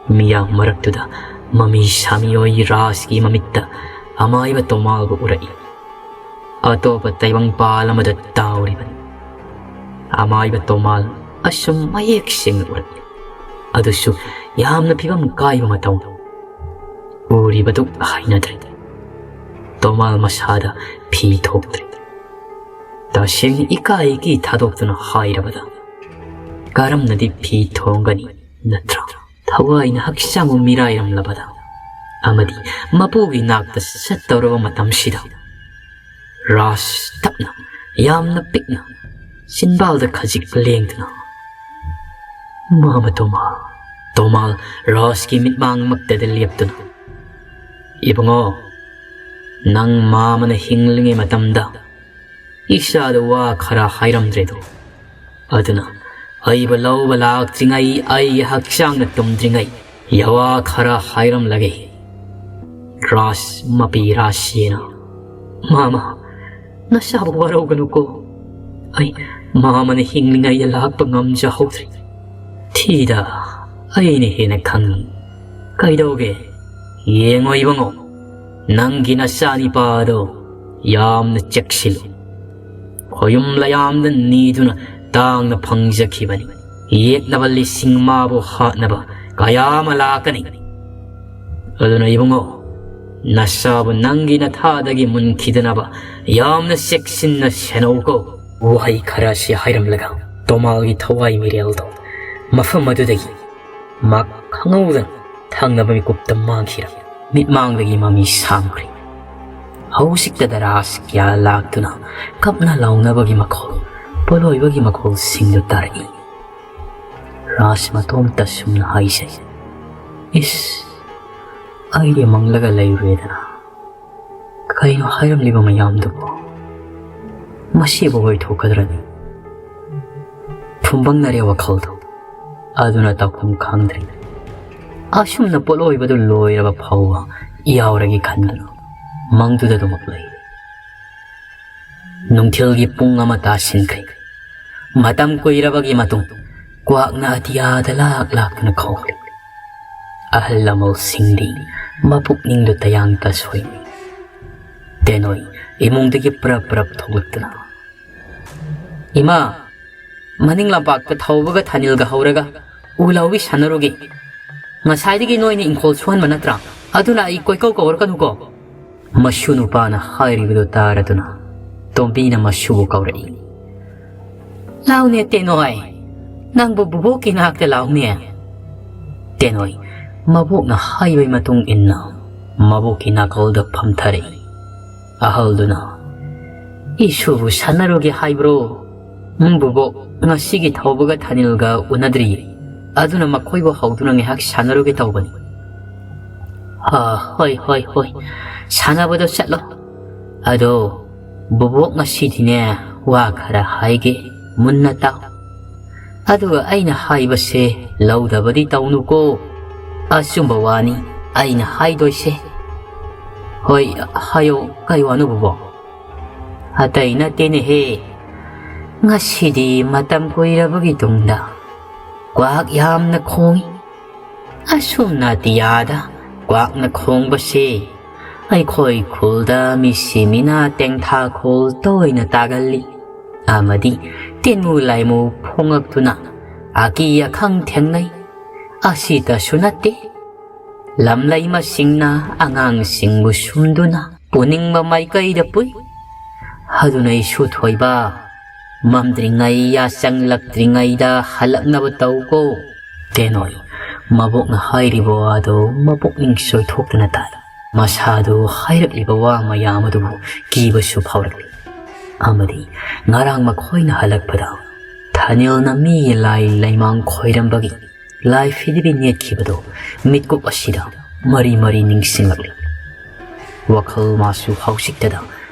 ꯃꯤꯌꯥꯝ ꯃꯔꯛꯇꯨꯗ ꯃꯃꯤ ꯁꯥꯃꯤꯑꯣꯏ ꯔꯥꯖꯀꯤ ꯃꯃꯤꯠꯇ ꯑꯃꯥꯏꯕ ꯇꯣꯃꯥꯜꯕꯨ ꯎꯔꯛꯏ꯫ ꯑꯇꯣꯞꯄ ꯇꯥꯏꯕꯪꯄꯥꯜ ꯑꯃꯗ ꯇꯥꯎꯔꯤꯕꯅꯤ꯫ ꯑꯃꯥꯏꯕ ꯇꯣꯃꯥꯜ ꯑꯁꯨꯝ ꯃꯌꯦꯛ ꯁꯦꯡꯅ ꯎꯔꯛꯏ꯫ ꯑꯗꯨꯁꯨ ꯌꯥꯝꯅ ꯐꯤꯕꯝ ꯀꯥꯏꯕ ꯃꯇꯧ꯫ ꯎꯔꯤꯕꯗꯨ ꯍꯩꯅꯗ꯭ꯔꯦ꯫ ꯇꯣꯃꯥꯜ ꯃꯁꯥꯗ ꯐꯤ ꯊꯣꯛꯇ꯭ꯔꯦ꯫ ꯇꯁꯦꯡꯅ ꯏꯀꯥꯏ ꯏꯀꯤ ꯊꯥꯗꯣꯛꯇꯨꯅ ꯍꯥꯏꯔꯕꯗ, ꯀꯔꯝꯅꯗꯤ ꯐꯤ ꯊꯣꯡꯒꯅꯤ ꯅꯠꯇ꯭ꯔꯥ? ꯊꯋꯥꯏꯅ ꯍꯛꯆꯥꯡꯕꯨ ꯃꯤꯔꯥꯏꯔꯝꯂꯕꯗ ꯑꯃꯗꯤ ꯃꯄꯨꯒꯤ ꯅꯥꯛꯇ ꯆꯠꯇꯧꯔꯕ ꯃꯇꯝꯁꯤꯗ, ꯔꯥꯖ ꯇꯞꯅ, ꯌꯥꯝꯅ ꯄꯤꯛꯅ, ꯆꯤꯟꯕꯥꯜꯗ ꯈꯖꯤꯛ ꯂꯦꯡꯗꯨꯅ, "ꯃꯥꯃ ꯇꯣꯃꯥꯜ꯫" ꯇꯣꯃꯥꯜ ꯔꯥꯖꯀꯤ ꯃꯤꯠꯃꯥꯡꯃꯛꯇꯗ ꯂꯦꯞꯇꯨꯅ, "ꯏꯕꯨꯡꯉꯣ, ꯅꯪ ꯃꯥꯃꯅ ꯍꯤꯡꯂꯤꯉꯩ ꯃꯇꯝꯗ ꯏꯆꯥꯗ ꯋꯥ ꯈꯔ ꯍꯥꯏꯔꯝꯗ꯭ꯔꯦꯗꯣ꯫ ꯑꯗꯨꯅ ꯑꯩꯕꯨ ꯂꯧꯕ ꯂꯥꯛꯇ꯭ꯔꯤꯉꯩ, ꯑꯩꯒꯤ ꯍꯛꯆꯥꯡꯅ ꯇꯨꯝꯗ꯭ꯔꯤꯉꯩ, ꯌꯥꯋꯥ ꯈꯔ ꯍꯥꯏꯔꯝꯂꯒꯦ꯫" ꯔꯥꯖ ꯃꯄꯤ ꯔꯥꯖꯁꯤꯅ, "ꯃꯥꯃ, ꯅꯁꯥꯕꯨ ꯋꯥꯔꯧꯒꯅꯨꯀꯣ꯫ ꯑꯩ ꯃꯥꯃꯅ ꯍꯤꯡꯂꯤꯉꯩꯗ ꯂꯥꯛꯄ ꯉꯝꯖꯍꯧꯗ꯭ꯔꯦ꯫ ꯊꯤꯗ, ꯑꯩꯅ ꯍꯦꯟꯅ ꯈꯪꯉꯤ꯫ ꯀꯩꯗꯧꯒꯦ? ꯌꯦꯡꯉꯣ ꯏꯕꯨꯡꯉꯣ, ꯅꯪꯒꯤ ꯅꯆꯥꯅꯤꯄꯥꯗꯣ ꯌꯥꯝꯅ ꯆꯦꯛꯁꯤꯜꯂꯨ꯫ ꯈꯣꯌꯨꯝ ꯂꯌꯥꯝꯗ ꯅꯤꯗꯨꯅ ꯇꯥꯡꯅ ꯐꯪꯖꯈꯤꯕꯅꯤ꯫ ꯌꯦꯠꯅꯕ ꯂꯤꯁꯤꯡ ꯃꯥꯕꯨ ꯍꯥꯠꯅꯕ ꯀꯌꯥ ꯑꯃ ꯂꯥꯛꯀꯅꯤ꯫ ꯑꯗꯨꯅ ꯏꯕꯨꯡꯉꯣ, ꯅꯁꯥꯕꯨ ꯅꯪꯒꯤ ꯅꯊꯥꯗꯒꯤ ꯃꯨꯟꯈꯤꯗꯅꯕ ꯌꯥꯝꯅ ꯆꯦꯛꯁꯤꯟꯅ ꯁꯦꯟꯅꯧꯀꯣ꯫ ꯋꯥꯍꯩ ꯈꯔ ꯑꯁꯤ ꯍꯥꯏꯔꯝꯂꯒ ꯇꯣꯃꯥꯜꯒꯤ ꯊꯋꯥꯏ ꯃꯤꯔꯦꯜꯗꯣ ꯃꯐꯝ ꯑꯗꯨꯗꯒꯤ ꯃꯥ ꯈꯪꯍꯧꯗꯅ ꯊꯪꯅꯕ ꯃꯤꯀꯨꯞꯇ ꯃꯥꯡꯈꯤꯔꯝꯃꯤ꯫ ꯃꯤꯠꯃꯥꯡꯗꯒꯤ ꯃꯃꯤ ꯁꯥꯝꯈ꯭ꯔꯦ꯫ ꯍꯧꯖꯤꯛꯇꯗ ꯔꯥꯖ ꯀꯌꯥ ꯂꯥꯛꯇꯨꯅ ꯀꯞꯅ ꯂꯥꯎꯅꯕꯒꯤ ꯃꯈꯣꯜ, ꯄꯣꯠꯂꯣꯏꯕꯒꯤ ꯃꯈꯣꯜꯁꯤꯡꯗꯨ ꯇꯥꯔꯛꯏ꯫ ꯔꯥꯖ ꯃꯇꯣꯝꯇ ꯁꯨꯝꯅ ꯍꯥꯏꯖꯩ, "ꯏꯁ, ꯑꯩꯗꯤ ꯃꯪꯂꯒ ꯂꯩꯔꯨꯔꯦꯗꯅ꯫ ꯀꯩꯅꯣ ꯍꯥꯏꯔꯝꯂꯤꯕ ꯃꯌꯥꯝꯗꯨꯕꯣ? ꯃꯁꯤꯕꯨ ꯑꯣꯏꯊꯣꯛꯀꯗ꯭ꯔꯅꯤ?" ꯐꯨꯝꯕꯪꯅꯔꯦ ꯋꯥꯈꯜꯗꯨ꯫ ꯑꯗꯨꯅ ꯇꯧꯐꯝ ꯈꯪꯗ꯭ꯔꯦ꯫ ꯑꯁꯨꯝꯅ ꯄꯣꯠꯂꯣꯏꯕꯗꯨ ꯂꯣꯏꯔꯕ ꯐꯥꯎꯕ ꯌꯥꯎꯔꯒꯦ ꯈꯟꯗꯨꯅ ꯃꯪꯗꯨꯗ ꯑꯗꯨꯃꯛ ꯂꯩ꯫ ꯅꯨꯡꯊꯤꯜꯒꯤ ꯄꯨꯡ ꯑꯃ ꯇꯥꯁꯤꯟꯈ꯭ꯔꯦ꯫ ꯃꯇꯝ ꯀꯨꯏꯔꯕꯒꯤ ꯃꯇꯨꯡ ꯀ꯭ꯋꯥꯛꯅ ꯑꯇꯤꯌꯥꯗ ꯂꯥꯛ ꯂꯥꯛꯇꯨꯅ ꯈꯣꯡꯂꯤ꯫ ꯑꯍꯜ ꯂꯃꯟꯁꯤꯡꯗꯤ ꯃꯄꯨꯛꯅꯤꯡꯗꯨ ꯇꯌꯥꯡ ꯇꯁꯣꯏꯅꯤ꯫ ꯇꯦꯅꯣꯏ ꯏꯃꯨꯡꯗꯒꯤ ꯄ꯭ꯔꯞ ꯄ꯭ꯔꯞ ꯊꯣꯛꯂꯛꯇꯨꯅ, "ꯏꯃꯥ, ꯃꯅꯤꯡ ꯂꯝꯄꯥꯛꯇ ꯊꯧꯕꯒ ꯊꯥꯅꯤꯜꯒ ꯍꯧꯔꯒ ꯎ ꯂꯥꯎꯕꯤ ꯁꯥꯟꯅꯔꯨꯒꯦ꯫ ꯉꯁꯥꯏꯗꯒꯤ ꯅꯣꯏꯅ ꯏꯪꯈꯣꯜ ꯁꯨꯍꯟꯕ ꯅꯠꯇ꯭ꯔꯥ? ꯑꯗꯨꯅ ꯑꯩ ꯀꯣꯏꯀꯧ ꯀꯧꯔꯛꯀꯅꯨꯀꯣ꯫" ꯃꯁꯨ ꯅꯨꯄꯥꯅ ꯍꯥꯏꯔꯤꯕꯗꯨ ꯇꯥꯔꯗꯨꯅ ꯇꯣꯝꯕꯤꯅ ꯃꯁꯨꯕꯨ ꯀꯧꯔꯛꯏ꯫ "ꯂꯥꯎꯅꯦ ꯇꯦꯅꯣꯏ, ꯅꯪꯕꯨ ꯕꯨꯕꯣꯛꯀꯤ ꯅꯥꯛꯇ ꯂꯥꯎꯅꯦ꯫" ꯇꯦꯅꯣꯏ ꯃꯕꯣꯛꯅ ꯍꯥꯏꯕꯒꯤ ꯃꯇꯨꯡ ꯏꯟꯅ ꯃꯕꯣꯛꯀꯤ ꯅꯥꯀꯜꯗ ꯐꯝꯊꯔꯛꯏ꯫ ꯑꯍꯜꯗꯨꯅ, "ꯏꯁꯨꯕꯨ ꯁꯥꯟꯅꯔꯨꯒꯦ ꯍꯥꯏꯕ꯭ꯔꯣ?" "ꯎꯝ, ꯕꯨꯕꯣꯛ, ꯉꯁꯤꯒꯤ ꯊꯧꯕꯒ ꯊꯥꯅꯤꯜꯒ ꯎꯅꯗ꯭ꯔꯤꯌꯦ꯫ ꯑꯗꯨꯅ ꯃꯈꯣꯏꯕꯨ ꯍꯧꯗꯨꯅ ꯉꯥꯏꯍꯥꯛ ꯁꯥꯟꯅꯔꯨꯒꯦ ꯇꯧꯕꯅꯤ꯫" "ꯑ, ꯍꯣꯏ, ꯍꯣꯏ, ꯍꯣꯏ꯫ ꯁꯥꯟꯅꯕꯗꯣ ꯆꯠꯂꯣ꯫ ꯑꯗꯣ, ꯕꯨꯕꯣꯛ, ꯉꯁꯤꯗꯤꯅꯦ, ꯋꯥ ꯈꯔ ꯍꯥꯏꯒꯦ, ꯃꯨꯟꯅ ꯇꯥꯎ꯫ ꯑꯗꯨꯒ ꯑꯩꯅ ꯍꯥꯏꯕꯁꯦ ꯂꯧꯗꯕꯗꯤ ꯇꯧꯅꯨꯀꯣ꯫ ꯑꯆꯨꯝꯕ ꯋꯥꯅꯤ ꯑꯩꯅ ꯍꯥꯏꯗꯣꯏꯁꯦ꯫" "ꯍꯣꯏ, ꯍꯥꯏꯌꯣ, ꯀꯩ ꯋꯥꯅꯣ, ꯕꯨꯕꯣꯛ?" "ꯑꯇꯩ ꯅꯠꯇꯦꯅꯦꯍꯦ, ꯉꯁꯤꯗꯤ ꯃꯇꯝ ꯀꯨꯏꯔꯕꯒꯤ ꯇꯨꯡꯗ ꯀ꯭ꯋꯥꯛ ꯌꯥꯝꯅ ꯈꯣꯡꯏ꯫ ꯑꯁꯨꯝꯅ ꯑꯇꯤꯌꯥꯗ ꯀ꯭ꯋꯥꯛꯅ ꯈꯣꯡꯕꯁꯦ ꯑꯩꯈꯣꯏ ꯈꯨꯜꯗ ꯃꯤꯁꯤ ꯃꯤꯅꯥ ꯇꯦꯡꯊꯥ ꯈꯣꯜ ꯇꯣꯏꯅ ꯇꯥꯒꯜꯂꯤ꯫ ꯑꯃꯗꯤ ꯇꯦꯟꯃꯨ ꯂꯥꯏꯃꯨ ꯐꯣꯡꯉꯛꯇꯨꯅ ꯑꯀꯤ ꯑꯈꯪ ꯊꯦꯡꯅꯩ꯫ ꯑꯁꯤꯇꯁꯨ ꯅꯠꯇꯦ, ꯂꯝꯂꯩꯃꯁꯤꯡꯅ ꯑꯉꯥꯡꯁꯤꯡꯕꯨ ꯁꯨꯝꯗꯨꯅ ꯄꯨꯅꯤꯡꯕ ꯃꯥꯏꯀꯩꯗ ꯄꯨꯏ꯫ ꯑꯗꯨꯅ ꯏꯁꯨ ꯊꯣꯏꯕ, ꯃꯝꯗ꯭ꯔꯤꯉꯩ ꯌꯥꯆꯪꯂꯛꯇ꯭ꯔꯤꯉꯩꯗ ꯍꯜꯂꯛꯅꯕ ꯇꯧꯀꯣ꯫ ꯇꯦꯅꯣꯏ ꯃꯕꯣꯛꯅ ꯍꯥꯏꯔꯤꯕ ꯋꯥꯗꯨ ꯃꯄꯨꯛꯅꯤꯡ ꯁꯣꯏꯊꯣꯛꯇꯅ ꯇꯥꯏ꯫ ꯃꯁꯥꯗꯨ ꯍꯥꯏꯔꯛꯂꯤꯕ ꯋꯥ ꯃꯌꯥꯝ ꯑꯗꯨꯕꯨ ꯀꯤꯕꯁꯨ ꯐꯥꯎꯔꯛꯂꯤ꯫ ꯑꯃꯗꯤ ꯉꯔꯥꯡ ꯃꯈꯣꯏꯅ ꯍꯜꯂꯛꯄꯗ ꯊꯥꯅꯤꯜꯅ ꯃꯤꯒꯤ ꯂꯥꯏ ꯂꯩꯃꯥꯡ ꯈꯣꯏꯔꯝꯕꯒꯤ ꯂꯥꯏ ꯐꯤꯗꯤꯕꯤ ꯅꯦꯠꯈꯤꯕꯗꯨ ꯃꯤꯠꯀꯨꯞ ꯑꯁꯤꯗ ꯃꯔꯤ ꯃꯔꯤ ꯅꯤꯡꯁꯤꯡꯂꯛꯂꯤ꯫ ꯋꯥꯈꯜ ꯃꯥꯁꯨ ꯍꯧꯖꯤꯛꯇꯗ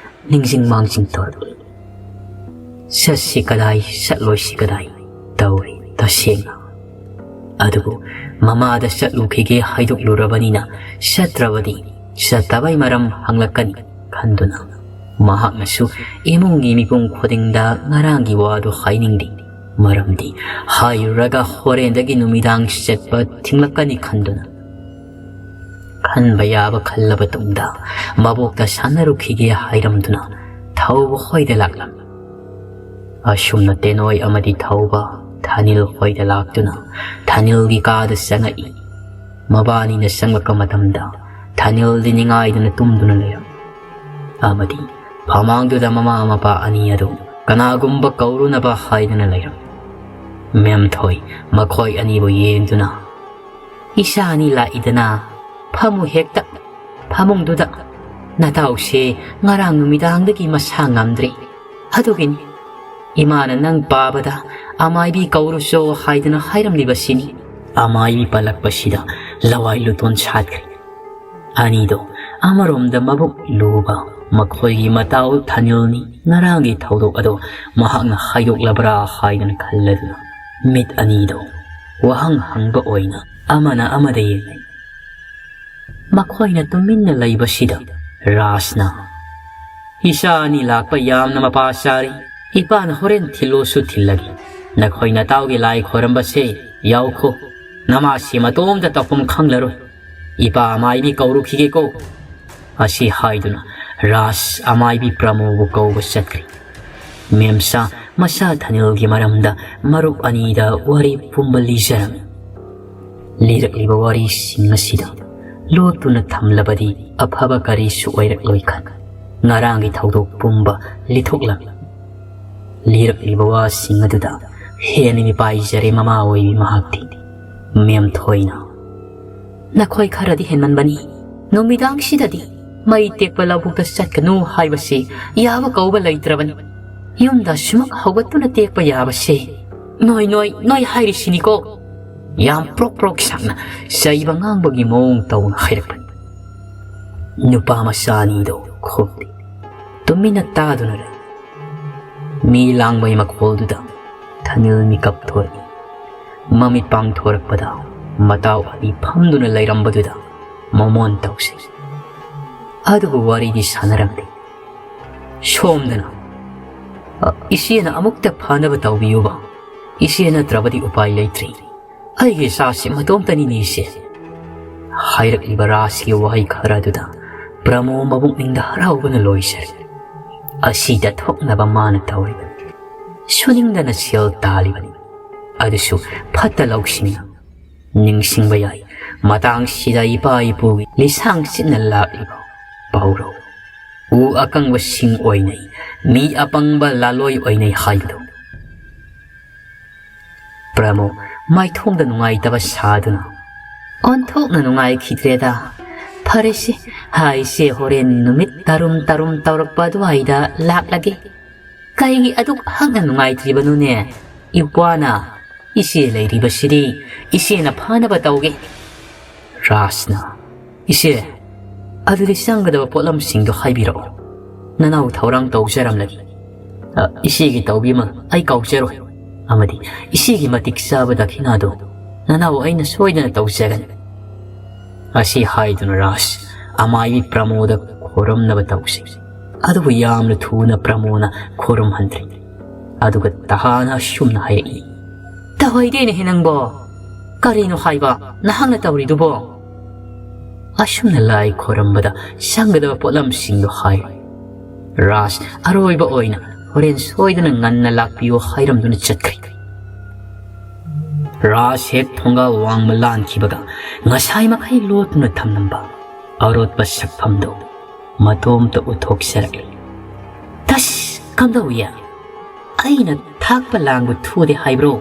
ꯅꯤꯡꯁꯤꯡ ꯃꯥꯡꯖꯤꯡ ꯇꯧꯔꯛꯂꯤ꯫ ꯆꯠꯁꯤ ꯀꯗꯥꯏ, ꯆꯠꯂꯣꯏꯁꯤ ꯀꯗꯥꯏ ꯇꯧꯔꯤ ꯇꯁꯦꯡꯅ꯫ ꯑꯗꯨꯕꯨ ꯃꯃꯥꯗ ꯆꯠꯂꯨꯈꯤꯒꯦ ꯍꯥꯏꯗꯣꯛꯂꯨꯔꯕꯅꯤꯅ ꯆꯠꯇ꯭ꯔꯕꯗꯤ ꯆꯠꯇꯕꯩ ꯃꯔꯝ ꯍꯪꯂꯛꯀꯅꯤ ꯈꯟꯗꯨꯅ ꯃꯍꯥꯛꯅꯁꯨ ꯏꯃꯨꯡꯒꯤ ꯃꯤꯄꯨꯝ ꯈꯨꯗꯤꯡꯗ ꯉꯔꯥꯡꯒꯤ ꯋꯥꯗꯨ ꯍꯥꯏꯅꯤꯡꯗꯦ꯫ ꯃꯔꯝꯗꯤ ꯍꯥꯏꯔꯨꯔꯒ ꯍꯣꯔꯦꯟꯗꯒꯤ ꯅꯨꯃꯤꯗꯥꯡ ꯆꯠꯄ ꯊꯤꯡꯂꯛꯀꯅꯤ ꯈꯟꯗꯨꯅ ꯈꯟꯕ ꯌꯥꯕ ꯈꯜꯂꯕ ꯇꯨꯡꯗ ꯃꯕꯣꯛꯇ ꯁꯥꯟꯅꯔꯨꯈꯤꯒꯦ ꯍꯥꯏꯔꯝꯗꯨꯅ ꯊꯧꯕ ꯍꯣꯏꯗ ꯂꯥꯛꯂꯝꯃꯤ꯫ ꯑꯁꯨꯝꯅ ꯇꯦꯅꯣꯏ ꯑꯃꯗꯤ ꯊꯧꯕ ꯊꯥꯅꯤꯜ ꯍꯣꯏꯗ ꯂꯥꯛꯇꯨꯅ ꯊꯥꯅꯤꯜꯒꯤ ꯀꯥꯗ ꯆꯪꯉꯛꯏ꯫ ꯃꯕꯥꯅꯤꯅ ꯆꯪꯂꯛꯄ ꯃꯇꯝꯗ ꯊꯥꯅꯤꯜꯗꯤ ꯅꯤꯡꯉꯥꯏꯗꯅ ꯇꯨꯝꯗꯨꯅ ꯂꯩꯔꯝꯃꯤ꯫ ꯑꯃꯗꯤ ꯐꯃꯥꯡꯗꯨꯗ ꯃꯃꯥ ꯃꯄꯥ ꯑꯅꯤ ꯑꯗꯨ ꯀꯅꯥꯒꯨꯝꯕ ꯀꯧꯔꯨꯅꯕ ꯍꯥꯏꯗꯨꯅ ꯂꯩꯔꯝꯃꯤ꯫ ꯃꯦꯝꯊꯣꯏ ꯃꯈꯣꯏ ꯑꯅꯤꯕꯨ ꯌꯦꯡꯗꯨꯅ, "ꯏꯆꯥ ꯑꯅꯤ ꯂꯥꯛꯏꯗꯅ, ꯐꯝꯃꯨ ꯍꯦꯛꯇ ꯐꯃꯨꯡꯗꯨꯗ꯫ ꯅꯇꯥꯎꯁꯦ ꯉꯔꯥꯡ ꯅꯨꯃꯤꯗꯥꯡꯗꯒꯤ ꯃꯁꯥ ꯉꯝꯗ꯭ꯔꯦ꯫ ꯑꯗꯨꯒꯤꯅꯤ ꯏꯃꯥꯅ ꯅꯪ ꯄꯥꯕꯗ ꯑꯃꯥꯏꯕꯤ ꯀꯧꯔꯨꯆꯣ ꯍꯥꯏꯗꯨꯅ ꯍꯥꯏꯔꯝꯂꯤꯕꯁꯤꯅꯤ"꯫ ꯑꯃꯥꯏꯕꯤ ꯄꯜꯂꯛꯄꯁꯤꯗ ꯂꯋꯥꯏ ꯂꯨꯇꯣꯟ ꯁꯥꯠꯈ꯭ꯔꯦ꯫ ꯑꯅꯤꯗꯣ ꯑꯃꯔꯣꯝꯗ ꯃꯕꯨꯛ ꯂꯨꯕ ꯃꯈꯣꯏꯒꯤ ꯃꯇꯥꯎ ꯊꯥꯅꯤꯜꯅꯤ꯫ ꯉꯔꯥꯡꯒꯤ ꯊꯧꯗꯣꯛ ꯑꯗꯣ ꯃꯍꯥꯛꯅ ꯍꯥꯏꯗꯣꯛꯂꯕ꯭ꯔꯥ ꯍꯥꯏꯗꯅ ꯈꯜꯂꯗꯨꯅ ꯃꯤꯠ ꯑꯅꯤꯗꯣ ꯋꯥꯍꯪ ꯍꯪꯕ ꯑꯣꯏꯅ ꯑꯃꯅ ꯑꯃꯗ ꯌꯦꯡꯅꯩ꯫ ꯃꯈꯣꯏꯅ ꯇꯨꯃꯤꯟꯅ ꯂꯩꯕꯁꯤꯗ ꯔꯥꯖꯅ, "ꯏꯆꯥ ꯑꯅꯤ ꯂꯥꯛꯄ ꯌꯥꯝꯅ ꯃꯄꯥ ꯆꯥꯔꯤ꯫ ꯏꯄꯥꯅ ꯍꯣꯔꯦꯟ ꯊꯤꯜꯂꯣꯁꯨ ꯊꯤꯜꯂꯒꯦ꯫ ꯅꯈꯣꯏ ꯅꯇꯥꯎꯒꯤ ꯂꯥꯏ ꯈꯣꯏꯔꯝꯕꯁꯦ ꯌꯥꯎꯈꯣ꯫ ꯅꯃꯥꯁꯤ ꯃꯇꯣꯝꯇ ꯇꯧꯐꯝ ꯈꯪꯂꯔꯣꯏ꯫ ꯏꯄꯥ ꯑꯃꯥꯏꯕꯤ ꯀꯧꯔꯨꯈꯤꯒꯦꯀꯣ"꯫ ꯑꯁꯤ ꯍꯥꯏꯗꯨꯅ ꯔꯥꯖ ꯑꯃꯥꯏꯕꯤ ꯄ꯭ꯔꯃꯣꯕꯨ ꯀꯧꯕ ꯆꯠꯈ꯭ꯔꯤ꯫ ꯃꯦꯝꯆꯥ ꯃꯁꯥ ꯊꯅꯤꯜꯒꯤ ꯃꯔꯝꯗ ꯃꯔꯨꯞ ꯑꯅꯤꯗ ꯋꯥꯔꯤ ꯄꯨꯝꯕ ꯂꯤꯖꯔꯝꯃꯤ꯫ ꯂꯤꯔꯛꯂꯤꯕ ꯋꯥꯔꯤꯁꯤꯡ ꯑꯁꯤꯗ ꯂꯣꯠꯇꯨꯅ ꯊꯝꯂꯕꯗꯤ ꯑꯐꯕ ꯀꯔꯤꯁꯨ ꯑꯣꯏꯔꯛꯂꯣꯏ ꯈꯟ ꯉꯔꯥꯡꯒꯤ ꯊꯧꯗꯣꯛ ꯄꯨꯝꯕ ꯂꯤꯊꯣꯛꯂꯝꯃꯤ꯫ ꯂꯤꯔꯛꯂꯤꯕ ꯋꯥꯁꯤꯡ ꯑꯗꯨꯗ ꯍꯦꯟꯅ ꯃꯤꯄꯥꯏꯖꯔꯦ ꯃꯃꯥ ꯑꯣꯏꯕꯤ ꯃꯍꯥꯛꯇꯤ꯫ ꯃꯦꯝ ꯊꯣꯏꯅ, "ꯅꯈꯣꯏ ꯈꯔꯗꯤ ꯍꯦꯟꯃꯟꯕꯅꯤ꯫ ꯅꯨꯃꯤꯗꯥꯡꯁꯤꯗꯗꯤ ꯃꯩ ꯇꯦꯛꯄ ꯂꯧꯕꯨꯛꯇ ꯆꯠꯀꯅꯨ ꯍꯥꯏꯕꯁꯤ ꯌꯥꯕ ꯀꯧꯕ ꯂꯩꯇ꯭ꯔꯕꯅꯤ꯫ ꯌꯨꯝꯗ ꯁꯨꯃꯛ ꯍꯧꯒꯠꯇꯨꯅ ꯇꯦꯛꯄ ꯌꯥꯕꯁꯦ ꯅꯣꯏ, ꯅꯣꯏ, ꯅꯣꯏ ꯍꯥꯏꯔꯤꯁꯤꯅꯤꯀꯣ"꯫ ꯌꯥꯝ ꯄ꯭ꯔꯣꯛ ꯄ꯭ꯔꯣꯛ ꯁꯥꯡꯅ ꯆꯩꯕ ꯉꯥꯡꯕꯒꯤ ꯃꯑꯣꯡ ꯇꯧꯅ ꯍꯥꯏꯔꯛꯄꯅꯤ꯫ ꯅꯨꯄꯥ ꯃꯆꯥ ꯑꯅꯤꯗꯣ ꯈꯨꯝꯗꯦ꯫ ꯇꯨꯃꯤꯟꯅ ꯇꯥꯗꯨꯅ ꯂꯩ꯫ ꯃꯤ ꯂꯥꯡꯕꯒꯤ ꯃꯈꯣꯜꯗꯨꯗ ꯊꯅꯤꯜ ꯃꯤꯀꯞ ꯊꯣꯔꯛꯏ꯫ ꯃꯃꯤꯠ ꯄꯥꯡꯊꯣꯔꯛꯄꯗ ꯃꯇꯥꯎ ꯑꯅꯤ ꯐꯝꯗꯨꯅ ꯂꯩꯔꯝꯕꯗꯨꯗ ꯃꯃꯣꯟ ꯇꯧꯁꯤ꯫ ꯑꯗꯨꯕꯨ ꯋꯥꯔꯤꯗꯤ ꯁꯥꯟꯅꯔꯝꯗꯦ꯫ ꯁꯣꯝꯗꯅ, "ꯑ, ꯏꯆꯦꯅ ꯑꯃꯨꯛꯇ ꯐꯅꯕ ꯇꯧꯕꯤꯌꯨꯕ꯫ ꯏꯆꯦ ꯅꯠꯇ꯭ꯔꯕꯗꯤ ꯎꯄꯥꯏ ꯂꯩꯇ꯭ꯔꯤ꯫ ꯑꯩꯒꯤ ꯏꯆꯥꯁꯤ ꯃꯇꯣꯝꯇꯅꯤꯅꯦ ꯏꯆꯦ"꯫ ꯍꯥꯏꯔꯛꯂꯤꯕ ꯔꯥꯖꯀꯤ ꯋꯥꯍꯩ ꯈꯔ ꯑꯗꯨꯗ ꯄ꯭ꯔꯃꯣ ꯃꯕꯨꯛꯅꯤꯡꯗ ꯍꯔꯥꯎꯕꯅ ꯂꯣꯏꯖꯔꯦ꯫ ꯑꯁꯤꯗ ꯊꯣꯛꯅꯕ ꯃꯥꯅ ꯇꯧꯔꯤꯕꯅꯤ꯫ ꯁꯨꯅꯤꯡꯗꯅ ꯁꯦꯜ ꯇꯥꯜꯂꯤꯕꯅꯤ꯫ ꯑꯗꯨꯁꯨ ꯐꯠꯇ ꯂꯧꯁꯤꯡꯅ꯫ ꯅꯤꯡꯁꯤꯡꯕ ꯌꯥꯏ, ꯃꯇꯥꯡꯁꯤꯗ ꯏꯄꯥ ꯏꯄꯨꯒꯤ ꯂꯤꯁꯥꯡ ꯁꯤꯠꯅ ꯂꯥꯛꯂꯤꯕ ꯄꯥꯎꯔꯧ, "ꯎ ꯑꯀꯪꯕ ꯁꯤꯡ ꯑꯣꯏꯅꯩ, ꯃꯤ ꯑꯄꯪꯕ ꯂꯥꯂꯣꯏ ꯑꯣꯏꯅꯩ" ꯍꯥꯏꯕꯗꯣ꯫ ꯄ꯭ꯔꯃꯣ ꯃꯥꯏꯊꯣꯡꯗ ꯅꯨꯡꯉꯥꯏꯇꯕ ꯁꯥꯗꯨꯅ, "ꯑꯣꯟꯊꯣꯛꯅ ꯅꯨꯡꯉꯥꯏꯈꯤꯗ꯭ꯔꯦꯗ꯫ ꯐꯔꯦꯁꯦ, ꯍꯥꯏꯁꯦ ꯍꯣꯔꯦꯟ ꯅꯨꯃꯤꯠ ꯇꯔꯨꯝ ꯇꯔꯨꯝ ꯇꯧꯔꯛꯄ ꯑꯗꯨꯋꯥꯏꯗ ꯂꯥꯛꯂꯒꯦ꯫ ꯀꯩꯒꯤ ꯑꯗꯨꯛ ꯍꯛꯅ ꯅꯨꯡꯉꯥꯏꯇ꯭ꯔꯤꯕꯅꯣꯅꯦ? ꯏꯄ꯭ꯋꯥꯅ ꯏꯆꯦ ꯂꯩꯔꯤꯕꯁꯤꯗꯤ ꯏꯆꯦꯅ ꯐꯅꯕ ꯇꯧꯒꯦ"꯫ ꯔꯥꯖꯅ, "ꯏꯆꯦ, ꯑꯗꯨꯗꯤ ꯆꯪꯒꯗꯕ ꯄꯣꯠꯂꯝꯁꯤꯡꯗꯣ ꯍꯥꯏꯕꯤꯔꯛꯑꯣ꯫ ꯅꯅꯥꯎ ꯊꯧꯔꯥꯡ ꯇꯧꯖꯔꯝꯂꯒꯦ꯫ ꯑ, ꯏꯆꯦꯒꯤ ꯇꯧꯕꯤꯃꯜ ꯑꯩ ꯀꯥꯎꯖꯔꯣꯏ꯫ ꯑꯃꯗꯤ ꯏꯆꯦꯒꯤ ꯃꯇꯤꯛ ꯆꯥꯕ ꯗꯈꯤꯅꯥꯗꯣ ꯅꯅꯥꯎ ꯑꯩꯅ ꯁꯣꯏꯗꯅ ꯇꯧꯖꯒꯅꯤ"꯫ ꯑꯁꯤ ꯍꯥꯏꯗꯨꯅ ꯔꯥꯖ ꯑꯃꯥꯏꯕꯤ ꯄ꯭ꯔꯃꯣꯗ ꯈꯣꯏꯔꯝꯅꯕ ꯇꯧꯁꯤ꯫ ꯑꯗꯨꯕꯨ ꯌꯥꯝꯅ ꯊꯨꯅ ꯄ꯭ꯔꯃꯣꯅ ꯈꯣꯏꯔꯝꯍꯟꯗ꯭ꯔꯤ꯫ ꯑꯗꯨꯒ ꯇꯍꯥꯅ ꯑꯁꯨꯝꯅ ꯍꯥꯏꯔꯛꯏ, "ꯇꯧꯍꯩꯗꯦꯅꯦꯍꯦ ꯅꯪꯕꯣ꯫ ꯀꯔꯤꯅꯣ ꯍꯥꯏꯕ ꯅꯍꯥꯛꯅ ꯇꯧꯔꯤꯗꯨꯕꯣ?" ꯑꯁꯨꯝꯅ ꯂꯥꯏ ꯈꯣꯏꯔꯝꯕꯗ ꯆꯪꯒꯗꯕ ꯄꯣꯠꯂꯝꯁꯤꯡꯗꯣ ꯍꯥꯏ꯫ ꯔꯥꯖ ꯑꯔꯣꯏꯕ ꯑꯣꯏꯅ ꯍꯣꯔꯦꯟ ꯁꯣꯏꯗꯅ ꯉꯟꯅ ꯂꯥꯛꯄꯤꯌꯨ ꯍꯥꯏꯔꯝꯗꯨꯅ ꯆꯠꯈ꯭ꯔꯦ꯫ ꯔꯥꯖ ꯍꯦꯛ ꯊꯣꯡꯒꯥꯜ ꯋꯥꯡꯃ ꯂꯥꯟꯈꯤꯕꯒ ꯉꯁꯥꯏ ꯃꯈꯩ ꯂꯣꯠꯇꯨꯅ ꯊꯝꯂꯝꯕ ꯑꯔꯣꯠꯄ ꯁꯛꯐꯝꯗꯨ ꯃꯇꯣꯝꯇ ꯎꯠꯊꯣꯛꯆꯔꯛꯂꯤ꯫ "ꯇꯁ, ꯀꯝꯗꯧꯏ? ꯑꯩꯅ ꯊꯥꯛꯄ ꯂꯥꯡꯕ ꯊꯨꯗꯦ ꯍꯥꯏꯕ꯭ꯔꯣ?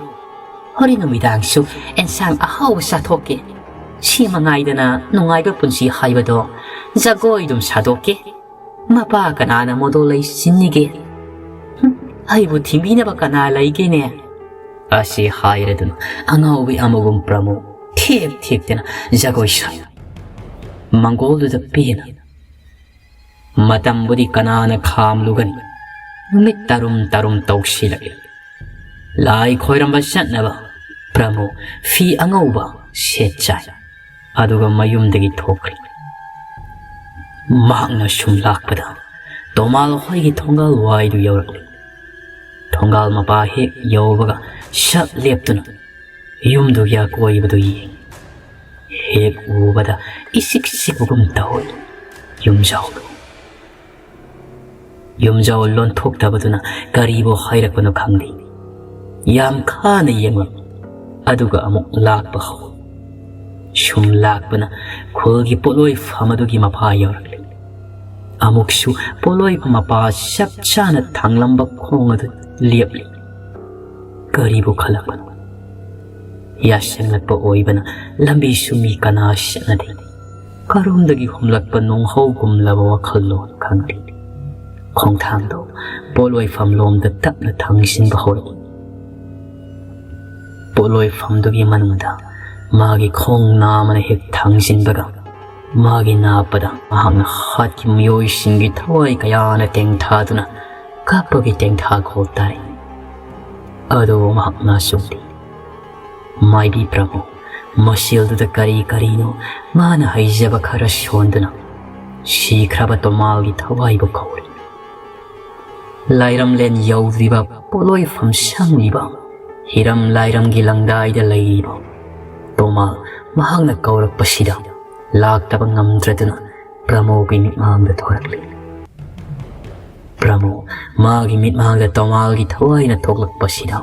ꯍꯣꯔꯦꯟ ꯅꯨꯃꯤꯗꯥꯡꯁꯨ ꯑꯦꯟꯁꯥꯡ ꯑꯍꯥꯎꯕ ꯆꯥꯊꯣꯛꯀꯦ꯫ ꯁꯤ ꯃꯉꯥꯏꯗꯅ ꯅꯨꯡꯉꯥꯏꯕ ꯄꯨꯟꯁꯤ ꯍꯥꯏꯕꯗꯣ꯫ ꯖꯒꯣꯏ ꯑꯗꯨꯝ ꯁꯥꯗꯣꯛꯀꯦ꯫ ꯃꯄꯥ ꯀꯅꯥꯅ ꯃꯣꯗꯣ ꯂꯩꯁꯤꯟꯅꯤꯒꯦ? ꯍꯨꯝ, ꯑꯩꯕꯨ ꯊꯤꯡꯕꯤꯅꯕ ꯀꯅꯥ ꯂꯩꯒꯦꯅꯦ?" ꯑꯁꯤ ꯍꯥꯏꯔꯗꯨꯅ ꯑꯉꯥꯎꯕꯤ ꯑꯃꯒꯨꯝ ꯄ꯭ꯔꯃꯣ ꯊꯦꯛ ꯊꯦꯛꯇꯅ ꯖꯒꯣꯏ ꯁꯥꯏ꯫ ꯃꯪꯒꯣꯜꯗꯨꯗ ꯄꯦꯟꯅ꯫ ꯃꯇꯝꯕꯨꯗꯤ ꯀꯅꯥꯅ ꯈꯥꯝꯂꯨꯒꯅꯤ? ꯅꯨꯃꯤꯠ ꯇꯔꯨꯝ ꯇꯔꯨꯝ ꯇꯧꯁꯤꯜꯂꯛꯂꯤ꯫ ꯂꯥꯏ ꯈꯣꯏꯔꯝꯕ ꯆꯠꯅꯕ ꯄ꯭ꯔꯃꯣ ꯐꯤ ꯑꯉꯧꯕ ꯁꯦꯠ ꯆꯥꯏ꯫ ꯑꯗꯨꯒ ꯃꯌꯨꯝꯗꯒꯤ ꯊꯣꯛꯈ꯭ꯔꯦ꯫ ꯃꯍꯥꯛꯅ ꯁꯨꯝ ꯂꯥꯛꯄꯗ ꯇꯣꯃꯥꯜ ꯍꯣꯏꯒꯤ ꯊꯣꯡꯒꯥꯜ ꯋꯥꯏꯗꯨ ꯌꯧꯔꯛꯂꯤ꯫ ꯊꯣꯡꯒꯥꯜ ꯃꯄꯥ ꯍꯦꯛ ꯌꯧꯕꯒ ꯁꯛ ꯂꯦꯞꯇꯨꯅ ꯌꯨꯝꯗꯨꯒꯤ ꯑꯀꯣꯏꯕꯗꯨ ꯌꯦꯡꯏ꯫ ꯍꯦꯛ ꯎꯕꯗ ꯏꯁꯤꯛ ꯁꯤꯛꯄꯒꯨꯝ ꯇꯧꯏ꯫ ꯌꯨꯝꯖꯥꯎꯗꯨ ꯌꯨꯝꯖꯥꯎ ꯂꯣꯟꯊꯣꯛꯇꯕꯗꯨꯅ ꯀꯔꯤꯕꯨ ꯍꯥꯏꯔꯛꯄꯅꯣ ꯈꯪꯗꯦ꯫ ꯌꯥꯝ ꯈꯥꯅ ꯌꯦꯡꯂꯝꯃꯤ꯫ ꯑꯗꯨꯒ ꯑꯃꯨꯛ ꯂꯥꯛꯄ ꯍꯧꯏ꯫ ꯁꯨꯝ ꯂꯥꯛꯄꯅ ꯈꯨꯜꯒꯤ ꯄꯣꯠꯂꯣꯏꯐꯝ ꯑꯗꯨꯒꯤ ꯃꯄꯥ ꯌꯧꯔꯛꯂꯤ꯫ ꯑꯃꯨꯛꯁꯨ ꯄꯣꯠꯂꯣꯏꯐꯝ ꯃꯄꯥ ꯆꯞ ꯆꯥꯅ ꯊꯥꯡꯂꯝꯕ ꯈꯣꯡ ꯑꯗꯨ ꯂꯦꯞꯂꯤ꯫ ꯀꯔꯤꯕꯨ ꯈꯜꯂꯛꯄꯅꯣ? ꯌꯥꯁꯪꯂꯛꯄ ꯑꯣꯏꯕꯅ ꯂꯝꯕꯤꯁꯨ ꯃꯤ ꯀꯅꯥ ꯆꯠꯅꯗꯦ꯫ ꯀꯔꯣꯝꯗꯒꯤ ꯍꯨꯝꯂꯛꯄ ꯅꯣꯡꯍꯧꯒꯨꯝꯂꯕ ꯋꯥꯈꯜꯂꯣꯟ ꯈꯪꯗꯦ꯫ ꯈꯣꯡꯊꯥꯡꯗꯣ ꯄꯣꯠꯂꯣꯏꯐꯝ ꯂꯣꯝꯗ ꯇꯞꯅ ꯊꯥꯡꯖꯤꯟꯕ ꯍꯧꯔꯛꯏ꯫ ꯄꯣꯠꯂꯣꯏꯐꯝꯗꯨꯒꯤ ꯃꯅꯨꯡꯗ ꯃꯥꯒꯤ ꯈꯣꯡ ꯅꯥꯝꯃꯅ ꯍꯦꯛ ꯊꯥꯡꯖꯤꯟꯕꯒ, ꯃꯥꯒꯤ ꯅꯥꯞꯄꯗ ꯃꯍꯥꯛꯅ ꯍꯥꯠꯈꯤꯕ ꯃꯤꯑꯣꯏꯁꯤꯡꯒꯤ ꯊꯋꯥꯏ ꯀꯌꯥꯅ ꯇꯦꯡꯊꯥꯗꯨꯅ ꯀꯥꯞꯄꯒꯤ ꯇꯦꯡꯊꯥꯈꯣꯜ ꯇꯥꯏ꯫ ꯑꯗꯨꯕꯨ ꯃꯍꯥꯛ ꯅꯥꯆꯣꯛꯇꯦ꯫ ꯃꯥꯏꯕꯤ ꯄ꯭ꯔꯚꯨ ꯃꯁꯦꯜꯗꯨꯗ ꯀꯔꯤ ꯀꯔꯤꯅꯣ ꯃꯥꯅ ꯍꯩꯖꯕ ꯈꯔ ꯁꯣꯟꯗꯨꯅ ꯁꯤꯈ꯭ꯔꯕ ꯇꯣꯃꯥꯜꯒꯤ ꯊꯋꯥꯏꯕꯨ ꯀꯧꯔꯤ꯫ ꯂꯥꯏꯔꯝꯂꯦꯟ ꯌꯧꯗ꯭ꯔꯤꯕ ꯄꯣꯠꯂꯣꯏꯐꯝ ꯁꯪꯂꯤꯕ ꯍꯤꯔꯝ ꯂꯥꯏꯔꯝꯒꯤ ꯂꯪꯗꯥꯏꯗ ꯂꯩꯔꯤꯕ ꯇꯣꯃꯥꯜ ꯃꯍꯥꯛꯅ ꯀꯧꯔꯛꯄꯁꯤꯗ ꯂꯥꯛꯇꯕ ꯉꯝꯗ꯭ꯔꯗꯨꯅ ꯄ꯭ꯔꯃꯣꯒꯤ ꯃꯤꯠꯃꯥꯡꯗ ꯊꯣꯔꯛꯂꯤ꯫ ꯄ꯭ꯔꯃꯣ ꯃꯥꯒꯤ ꯃꯤꯠꯃꯥꯡꯗ ꯇꯣꯃꯥꯜꯒꯤ ꯊꯋꯥꯏꯅ ꯊꯣꯛꯂꯛꯄꯁꯤꯗ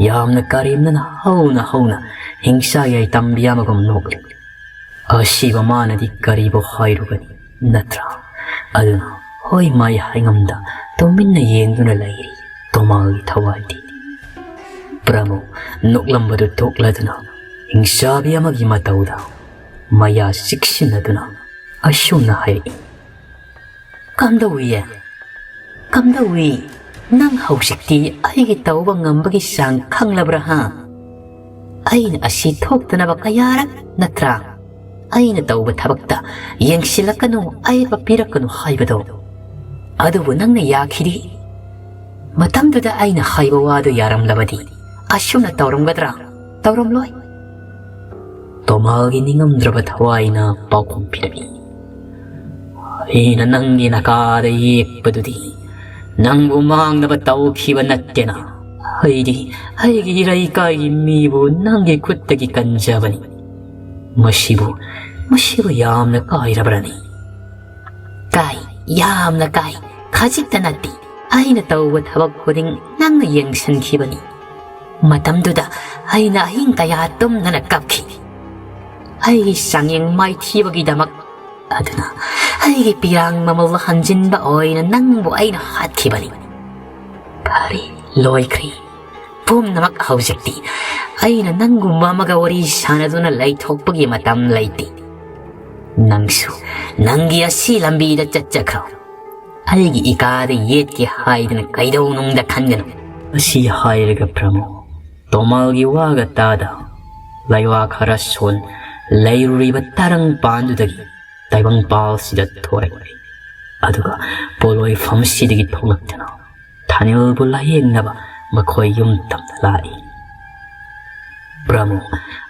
ꯌꯥꯝꯅ ꯀꯔꯦꯝꯅꯅ ꯍꯧꯅ ꯍꯧꯅ ꯍꯤꯡꯁꯥ ꯌꯥꯏ ꯇꯝꯕꯤ ꯑꯃꯒꯨꯝ ꯅꯣꯛꯂꯤ꯫ ꯑꯁꯤꯕ ꯃꯥꯅꯗꯤ ꯀꯔꯤꯕꯨ ꯍꯥꯏꯔꯨꯒꯅꯤ, ꯅꯠꯇ꯭ꯔꯥ? ꯑꯗꯨꯅ ꯍꯣꯏ ꯃꯥꯏ ꯍꯥꯏꯉꯝꯗ ꯇꯨꯃꯤꯟꯅ ꯌꯦꯡꯗꯨꯅ ꯂꯩꯔꯤ ꯇꯣꯃꯥꯜꯒꯤ ꯊꯋꯥꯏꯗꯤ꯫ ꯄ꯭ꯔꯃꯣ ꯅꯣꯛꯂꯝꯕꯗꯨ ꯇꯣꯛꯂꯗꯨꯅ ꯍꯤꯡꯁꯥꯕꯤ ꯑꯃꯒꯤ ꯃꯇꯧꯗ ꯃꯌꯥ ꯆꯤꯛꯁꯤꯟꯅꯗꯨꯅ ꯑꯁꯨꯝꯅ ꯍꯥꯏꯔꯛꯏ, "ꯀꯝꯗꯧꯏꯌꯦ? ꯀꯝꯗꯧꯏ? ꯅꯪ ꯍꯧꯖꯤꯛꯇꯤ ꯑꯩꯒꯤ ꯇꯧꯕ ꯉꯝꯕꯒꯤ ꯆꯥꯡ ꯈꯪꯂꯕ꯭ꯔꯥ, ꯍꯥ? ꯑꯩꯅ ꯑꯁꯤ ꯊꯣꯛꯇꯅꯕ ꯀꯌꯥꯔꯛ, ꯅꯠꯇ꯭ꯔꯥ? ꯑꯩꯅ ꯇꯧꯕ ꯊꯕꯛꯇ ꯌꯦꯡꯁꯤꯜꯂꯛꯀꯅꯨ, ꯑꯌꯦꯠꯄ ꯄꯤꯔꯛꯀꯅꯨ ꯍꯥꯏꯕꯗꯣ꯫ ꯑꯗꯨꯕꯨ ꯅꯪꯅ ꯌꯥꯈꯤꯗꯦ꯫ ꯃꯇꯝꯗꯨꯗ ꯑꯩꯅ ꯍꯥꯏꯕ ꯋꯥꯗꯨ ꯌꯥꯔꯝꯂꯕꯗꯤ ꯑꯁꯨꯝꯅ ꯇꯧꯔꯝꯒꯗ꯭ꯔꯥ? ꯇꯧꯔꯝꯂꯣꯏ꯫" ꯇꯣꯃꯥꯜꯒꯤ ꯅꯤꯡꯉꯝꯗ꯭ꯔꯕ ꯊꯋꯥꯏꯅ ꯄꯥꯎꯈꯨꯝ ꯄꯤꯔꯛꯏ, "ꯑꯩꯅ ꯅꯪꯒꯤ ꯅꯀꯥꯗ ꯌꯦꯛꯄꯗꯨꯗꯤ ꯅꯪꯕꯨ ꯃꯥꯡꯅꯕ ꯇꯧꯈꯤꯕ ꯅꯠꯇꯦꯅ꯫ ꯑꯩꯗꯤ ꯑꯩꯒꯤ ꯏꯔꯩꯀꯥꯏꯒꯤ ꯃꯤꯕꯨ ꯅꯪꯒꯤ ꯈꯨꯠꯇꯒꯤ ꯀꯟꯖꯕꯅꯤ꯫ ꯃꯁꯤꯕꯨ, ꯃꯁꯤꯕꯨ ꯌꯥꯝꯅ ꯀꯥꯏꯔꯕ꯭ꯔꯅꯤ?" "ꯀꯥꯏ, ꯌꯥꯝꯅ ꯀꯥꯏ꯫ ꯈꯖꯤꯛꯇ ꯅꯠꯇꯦ꯫ ꯑꯩꯅ ꯇꯧꯕ ꯊꯕꯛ ꯈꯨꯗꯤꯡ ꯅꯪꯅ ꯌꯦꯡꯁꯤꯟꯈꯤꯕꯅꯤ꯫ ꯃꯇꯝꯗꯨꯗ ꯑꯩꯅ ꯑꯍꯤꯡ ꯀꯌꯥ ꯇꯨꯝꯗꯅ ꯀꯞꯈꯤ꯫ ꯑꯩꯒꯤ ꯆꯥꯡꯌꯦꯡ ꯃꯥꯏꯊꯤꯕꯒꯤꯗꯃꯛ꯫ ꯑꯗꯨꯅ ꯑꯩꯒꯤ ꯄꯤꯔꯥꯡ ꯃꯃꯜ ꯍꯟꯖꯤꯟꯕ ꯑꯣꯏꯅ ꯅꯪꯕꯨ ꯑꯩꯅ ꯍꯥꯠꯈꯤꯕꯅꯤ꯫ ꯐꯔꯦ, ꯂꯣꯏꯈ꯭ꯔꯦ꯫ ꯄꯨꯝꯅꯃꯛ ꯍꯧꯖꯤꯛꯇꯤ꯫ ꯑꯩꯅ ꯅꯪꯒꯨꯝꯕ ꯑꯃꯒ ꯋꯥꯔꯤ ꯁꯥꯟꯅꯗꯨꯅ ꯂꯩꯊꯣꯛꯄꯒꯤ ꯃꯇꯝ ꯂꯩꯇꯦ꯫ ꯅꯪꯁꯨ ꯅꯪꯒꯤ ꯑꯁꯤ ꯂꯝꯕꯤꯗ ꯆꯠꯆꯈ꯭ꯔꯣ꯫ ꯑꯩꯒꯤ ꯏꯀꯥꯗ ꯌꯦꯠꯀꯦ ꯍꯥꯏꯗꯅ ꯀꯩꯗꯧꯅꯨꯡꯗ ꯈꯟꯒꯅꯨ꯫" ꯑꯁꯤ ꯍꯥꯏꯔꯒ ꯄ꯭ꯔꯃꯣ ꯇꯣꯃꯥꯜꯒꯤ ꯋꯥꯒ ꯇꯥꯗ ꯂꯩꯋꯥ ꯈꯔ ꯁꯣꯟ ꯂꯩꯔꯨꯔꯤꯕ ꯇꯔꯪ ꯄꯥꯟꯗꯨꯗꯒꯤ ꯇꯥꯏꯕꯪꯄꯥꯜꯁꯤꯗ ꯊꯣꯔꯛꯂꯦ꯫ ꯑꯗꯨꯒ ꯄꯣꯠꯂꯣꯏꯐꯝꯁꯤꯗꯒꯤ ꯊꯣꯛꯂꯛꯇꯨꯅ ꯊꯥꯅꯤꯜꯕꯨ ꯂꯥꯌꯦꯡꯅꯕ ꯃꯈꯣꯏ ꯌꯨꯝ ꯇꯝꯅ ꯂꯥꯛꯏ꯫ ꯄ꯭ꯔꯃꯣ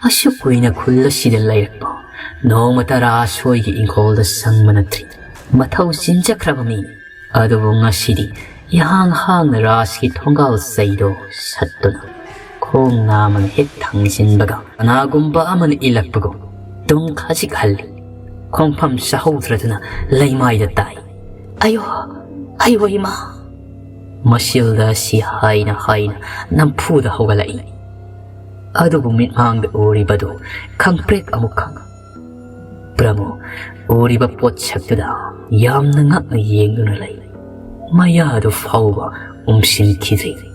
ꯑꯁꯨꯛ ꯀꯨꯏꯅ ꯈꯨꯜ ꯑꯁꯤꯗ ꯂꯩꯔꯛꯄ ꯅꯣꯡꯃꯇ ꯔꯥꯁ ꯍꯣꯏꯒꯤ ꯏꯪꯈꯣꯜꯗ ꯆꯪꯕ ꯅꯠꯇ꯭ꯔꯤ꯫ ꯃꯊꯧ ꯆꯤꯟꯖꯈ꯭ꯔꯕ ꯃꯤꯅꯤ꯫ ꯑꯗꯨꯕꯨ ꯉꯁꯤꯗꯤ ꯏꯍꯥꯡ ꯍꯥꯡꯅ ꯔꯥꯁꯀꯤ ꯊꯣꯡꯒꯥꯜ ꯆꯩꯗꯣ ꯁꯠꯇꯨꯅ ꯈꯣꯡ ꯅꯥꯝꯃꯅ ꯍꯦꯛ ꯊꯥꯡꯖꯤꯟꯕꯒ ꯀꯅꯥꯒꯨꯝꯕ ꯑꯃꯅ ꯏꯜꯂꯛꯄꯒꯨꯝ ꯇꯨꯡ ꯈꯖꯤꯛ ꯍꯜꯂꯤ꯫ ꯈꯣꯡꯐꯝ ꯆꯥꯍꯧꯗ꯭ꯔꯗꯨꯅ ꯂꯩꯃꯥꯏꯗ ꯇꯥꯏ꯫ "ꯑꯌꯣ, "ꯑꯩꯕꯨ ꯏꯃꯥ!" ꯃꯁꯤꯜꯗ ꯑꯁꯤ ꯍꯥꯏꯅ ꯍꯥꯏꯅ ꯅꯝꯐꯨꯗ ꯍꯧꯒꯠꯂꯛꯏ꯫ ꯑꯗꯨꯕꯨ ꯃꯤꯠꯃꯥꯡꯗ ꯎꯔꯤꯕꯗꯨ ꯈꯪꯄ꯭ꯔꯦꯛ ꯑꯃꯨꯛ ꯈꯪ꯫ ꯄ꯭ꯔꯃꯨ ꯎꯔꯤꯕ ꯄꯣꯠꯁꯛꯇꯨꯗ ꯌꯥꯝꯅ ꯉꯛꯅ ꯌꯦꯡꯗꯨꯅ ꯂꯩ꯫ ꯃꯌꯥꯗꯨ ꯐꯥꯎꯕ ꯎꯝꯁꯤꯟꯈꯤꯗ꯭ꯔꯤ꯫